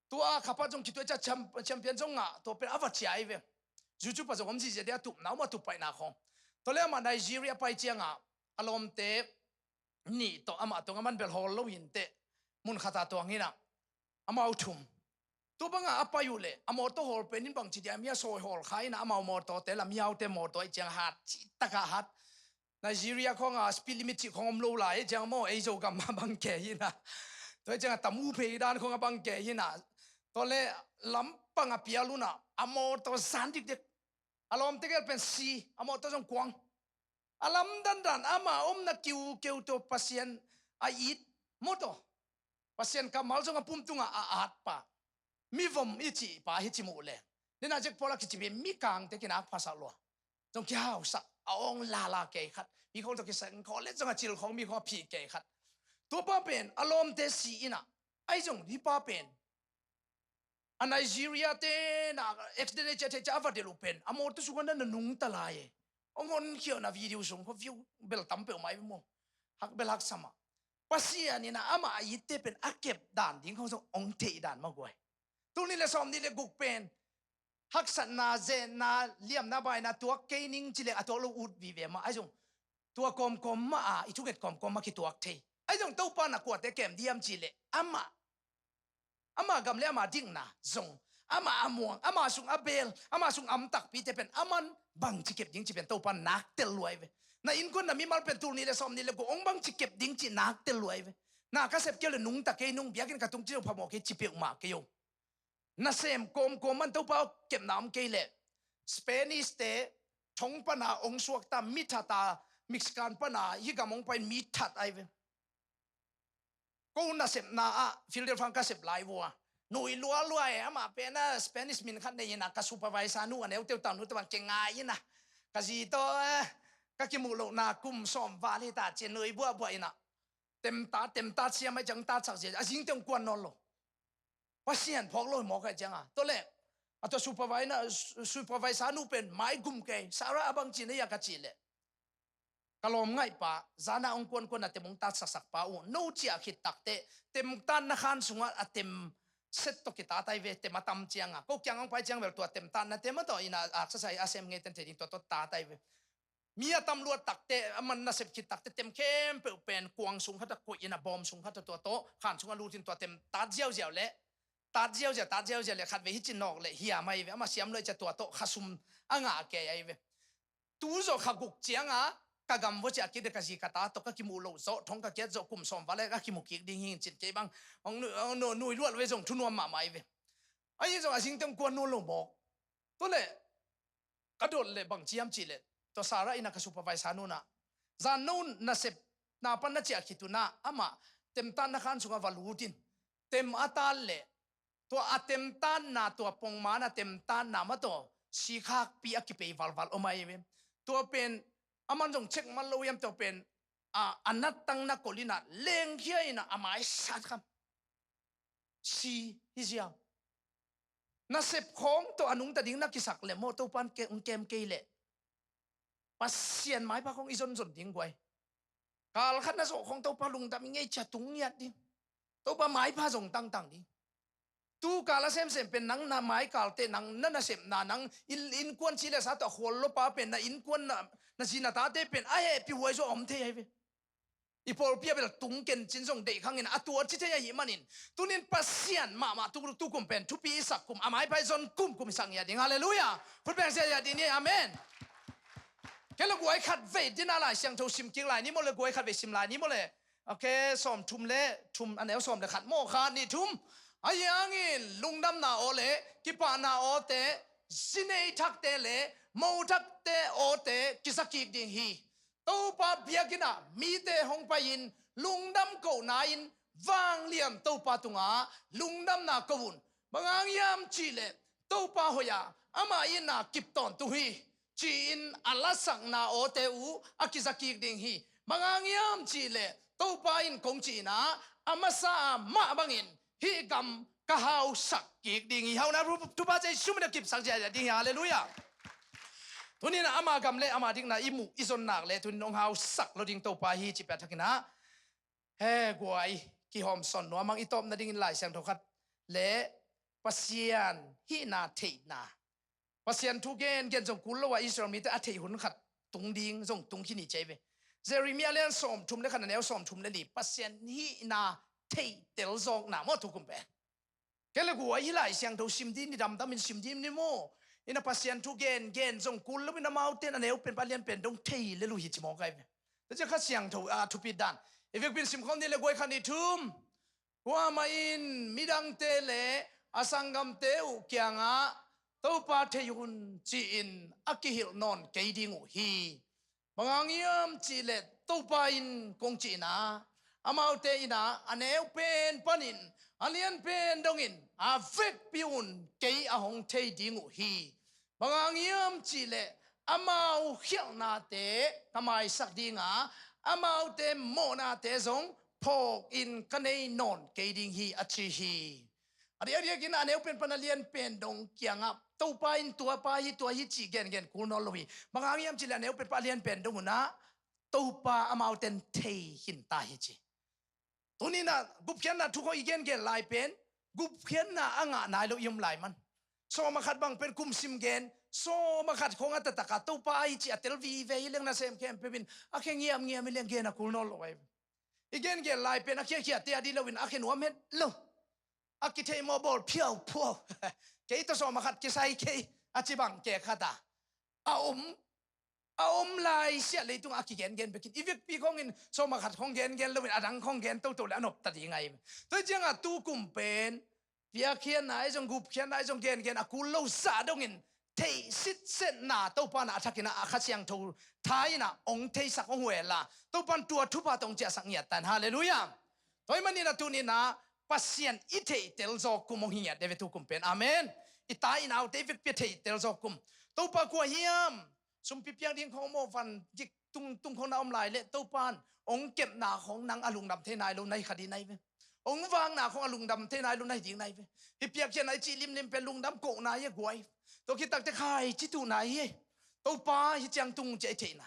Tua khapat zong kituai cia champ-, champion zong ngah tua pen a vat cia ai ve. Zucu pa zong om zihziah dia tup, nau mah tup paihna khawng. Tua le amah Nigeria pai ciangah a lawmte nih tawh amah tawh a man bel hawl lo hinteh. Mun khata tuang hinah. Amau thum. Tua bangah a pai uh leh, a mawtaw hawl pen in bangci dia, mi a sawi hawl kha hinah, amau mawtawte lam hiaute mawtaw i ciang hat, cih takah hat. Nigeria khawngah speed limit cih khawng om lo lai, i ciang maw, ei Zogam mah bang kei hinah. Tua i ciangah tam uh phei dan khawngah bang kei hinah. Tua le lampang a pial unah, a mawtaw zan dikdek. A lawmte gel pen si, a mawtaw zong kuang. A lamdandan ama omna kiukeu tawh Pasian a it mawtaw. Pasian kammal zong a pum tungah a at pa. Mivom i cih pa hi ci muh le. Nina Jake Paul a kici pen mikangte kinak phasak lua. Zong kihausak, a awng lala kei khat. Mi khawng tawh kisang khawng le zong a cil khawng mi khawng a phih kei khat. Tua pa pen a lawmte si inah. Ai zong hi pa pen. A Nigeria te na accident a ciah thei ciah a va delh uh pen a mawtaw sungah na nungta lai e. Hong honkhia na video sung khaw view bel tam peuhmah i maw. Hak bel haksa mah. Pasian in a amah a itte pen a kep dan ding khawng zong hong theih dan mah guai. Tul nih le sawm nih le guk pen haksatna, zenna, liamna, baina tuak kei ning ci le a tuak lo ut vive mah. Ai zong tua kawmkawm mah a i thunget kawmkawm mah kituak thei. Ai zong Topa na kuate kem diam ci le amah ama gam le ama dikna zong, ama a muang, ama sung a beel, ama sung a om takpite pen aman bangci kep ding ci pen Topa nak tel luai ve. Na innkuan na mimal pen tul nih le sawm nih le guk hong bangci kep ding ci nak tel luai ve. Na ka sep kei le nungta kei nung, biakinn ka tung ci lo phamawh kei ci peuhmah kei o. Nasem kawmkawm man Topa kepna om kei le Spanish te thong pana hong suakta mi thata, Mexican pana hih gam hong pai mi that ai ve. Ko nasepna ah Philadelphia ka sep lai vua. Nui lualua e, amah pen a Spanish min khat nei ina, ka supervisor nu a neuteu tau nu tawh bang kengai ina. Ka zi tawh, eh, ka kimuh lohna kum sawm val hi ta ci nui buahbuah ina. Temta, temta cia mai ciang ta chak zia, a zing teng kuan nawn lo. Pasian phawk lo hi mawk ai cianga. Tua le, a tua supervisor, supervisor nu pen mai gum kei, Sarah a bang ci na ia ka ci le. Ka lawm ngaihpa, zana hong kuankuan a tem hong tatsaksakpa uh, no cia khit takte, tem tan na khan sungah a tem set tawh kitat ai ve, tem a tam cianga. Ko kiang hong pai ciang bel tua temtatnate mah tawh ina a exercise a sem ngei ten thei ding tua tawh tat ai ve. Mi a tam luat takte, a man nasep khit takte tem khempeuh pen kuang sung khat a koih in a bawm sung khat a tua tawh khan sung a lut in tua temtat ziauziau leh tat ziauziau, tat ziauziau leh khatvei hih ci nawk leh hiam ai ve, amah siam luai cia tua tawh khasum a ngah kei ai ve. Tu zawh kha guk cianga ka gam vua ciah kik de ka zi ka ta tawh ka kimuh loh zawh thong ka kiat zawh kum sawm val le ka kimu kik ding hi cin kei bang hong nu- hong nu- nui luat ve zong thunuam mahmah ai ve. Ahi zong a zingteng kuan nuam lo mawk. Tua leh ka dot leh bang ciam cih leh tua Sarah ina ka supervisor nunah zan no nasep na pan na ciah khit unah amah temtatna khan sungah va lut in tem a tat leh tua a temtatna, tua pongman a temtatna mah tawh sikhakpi a kipei valval om ai ve. Tua pen a man zong cek man lo hiam, tua pen a, a nattang na kol inah lengkhia inah a mai sat kham si hi ziau. Nasep khawng tawh a nungta ding na kisak leh maw Topan ke- ong kem kei leh Pasian maipha khawng i zonzon ding guai. Kal khat na zawh khawng Topa lungdam i ngei cia tung ngiat ding. Topa maipha zong tangtang ding. Tu kal a semsem pen nang na maikalte nang na nasepna nang in- innkuan ci le sa tawh a khual lopa pen na innkuan na, na zi na tate pen a hehpih huai zaw a om thei ai ve. I pawlpi a bel tung ken cin zong deih khangin a tua ci thei ahi manin tunin Pasian mahmah tu, tu kum pen thupi i sak kum a maipai zon kum kum i sak ngiat ding. Halleluia. Khut beng sia ngiat ding ni. Amen. Kei le guai khat vei dina Lai Siangtho sim kik lai ni maw le guai khat vei sim lai ni maw le. Okay, sawm thum le thum a neu sawm le khat maw khat nih thum. Ahi hangin lungdamna aw le kipahna awte zinei thakte le mo thakte awte kisa kik ding hi. Topa biakinn ah mite hong pai-in lungdam kohna in vangliam Topa tungah lungdamna ko un. Bang hang hiam cihleh Topa hoih ah amah itna kip tawntung hi ci-in a lasakna awte uh a kiza kik ding hi. Bang hang hiam cihleh Topa in kong cihna a masa ah mah bangin hih gam ka hausak kik ding hi. Hauhna thu- thupa cei sum in a kipsak ziahziah ding hi. Halleluia. Tunin ama gam le ama dikna i muh i zon nak le tunin hong hausak lo ding Topa hi ci pia thakin ah he guai kihawmsawn nuam ang. I tawpna dingin Lai Siangtho khat le Pasian hihna theihna, Pasian thu gengen zong kul lo a Israel mite a theih hun khat tung ding zong tung khin hi ci ai ve. Jeremiah lian sawm thum le khat a neu sawm thum le li Pasian hihna theih tel zawkna maw tu kum pen. Kei le guai hi Lai Siangtho sim ding ni, damdamin sim ding ni maw? Ina Pasian thu gengen zong kul lo in amaute in a neu pen pa lian pen dong thei le lu hi ci mawk ai ve. Tua ciang kha Siangtho a thupit dan i vekpin sim khawm ni le guai khat nih thum. Kuamah in midangte le a sanggamte uh kiangah Topa thei un ci-in a kihilh nawn kei ding uh hi. Bang hang hiam cihleh Topa in kong cihna amaute in ah a neu pen panin a lian pen dongin a vekpi un kei a hong thei ding uh hi. Bang hang hiam cihleh amau khialhnate ka maisak dinga amaute mawhnate zong phawkin ka nei nawn kei ding hi a ci hi. A diakdiakin a neu pen pan a lian pen dong kiangah Topa in tuapa hi tua hi cih gengen kul nawn lo hi. Bang hang hiam cihleh a neu pen pan a lian pen dong unah Topa amauten thei khinta hi ci. Tuninah gupkhiatna thu khawng i gengen lai pen gupkhiatna a ngah nai lo i om lai man. Sawm a khat bang pen kum sim gen sawm a khat khawng a taktakah Topa ahi cih a tel vive hi leng nasem khempeuh in a khe ngiamngiam hi leng gen a kul nawn lo ai. I gengen lai pen a khiakhia te a dih loin a khe nuam het lo. A kitheih mawh bawl phiauphuau. Kei tawh sawm a khat kisai kei a ci bang kek khat a a om a om lai siah leitung a kigengen bekin i vekpi khawngin sawm a khat khawng gengen loin a dang khawng gen toto le a nopta ding ai. Tua ciangah tu kum pen piakkhiatna ahi zong gupkhiatna ahi zong gengen a kul lo zah dongin theih sitsetna Topa na a thakin a Kha Siangtho tha in a hong theisak hong huhel a Topa in tua thupha tawh hong ciahsak ngiat ta in. Halleluia. Tua ahih manin a tuninah Pasian i theihtel zawk kum hong hi ngiat de ve tu kum pen. Amen. I ta i naute i vekpi a theihtel zawk kum. Topa kua hiam? Sumpi piak ding khawng maw van gik tung tung khawng na om lai leh Topa in hong kepna khawng nang a lungdam thei nai lo na hi kha ding na hi ve. Hong vakna khawng a lungdam thei nai lo na hi ding na hi ve. Hih piakkhiatna i cih limlim pen lungdam kohna hi a guai. Tua khit takte khaici tuhna hi. Topa hi ciang tung ci a i theihna.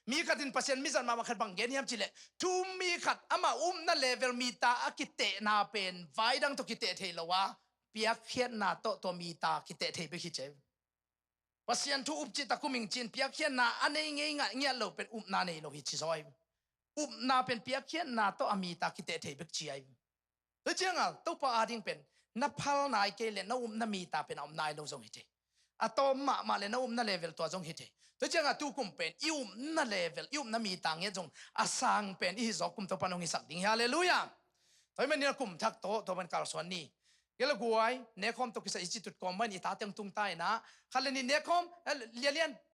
Mi khat in Pasian mizat mahmah khat bang gen hiam cihleh thu mi khat amah upna level mi ta a kitehna pen vai dang tawh kiteh thei lo a piakkhiatna tawh tua mita kiteh thei bek hi ci. Pasian thu up cih tak um ing ci-in piakkhiatna a nei ngei ngiat lo pen upna nei lo hi ci zaw hi. Upna pen piakkhiatna tawh a mita kiteh thei bek ci hi. Tua ciangah Topa ading pen na phal nai kei le na upna mita pen a om nai lo zong hi thei. A tawm mahmah le na upna level tua zong hi thei. Tua ciangah tu kum pen i upna level, i upna mita ngiat zong a sang pen i hi zaw kum Topa nong hisak ding hi. Halleluiah. Tua hi manin a kum thak tawh tua pen kalsuan ni. Gel a guai, nekhawm tawh kisai i citut kawm manin i tate hong tung ta inah khat le nih nekhawm, eh, lianlian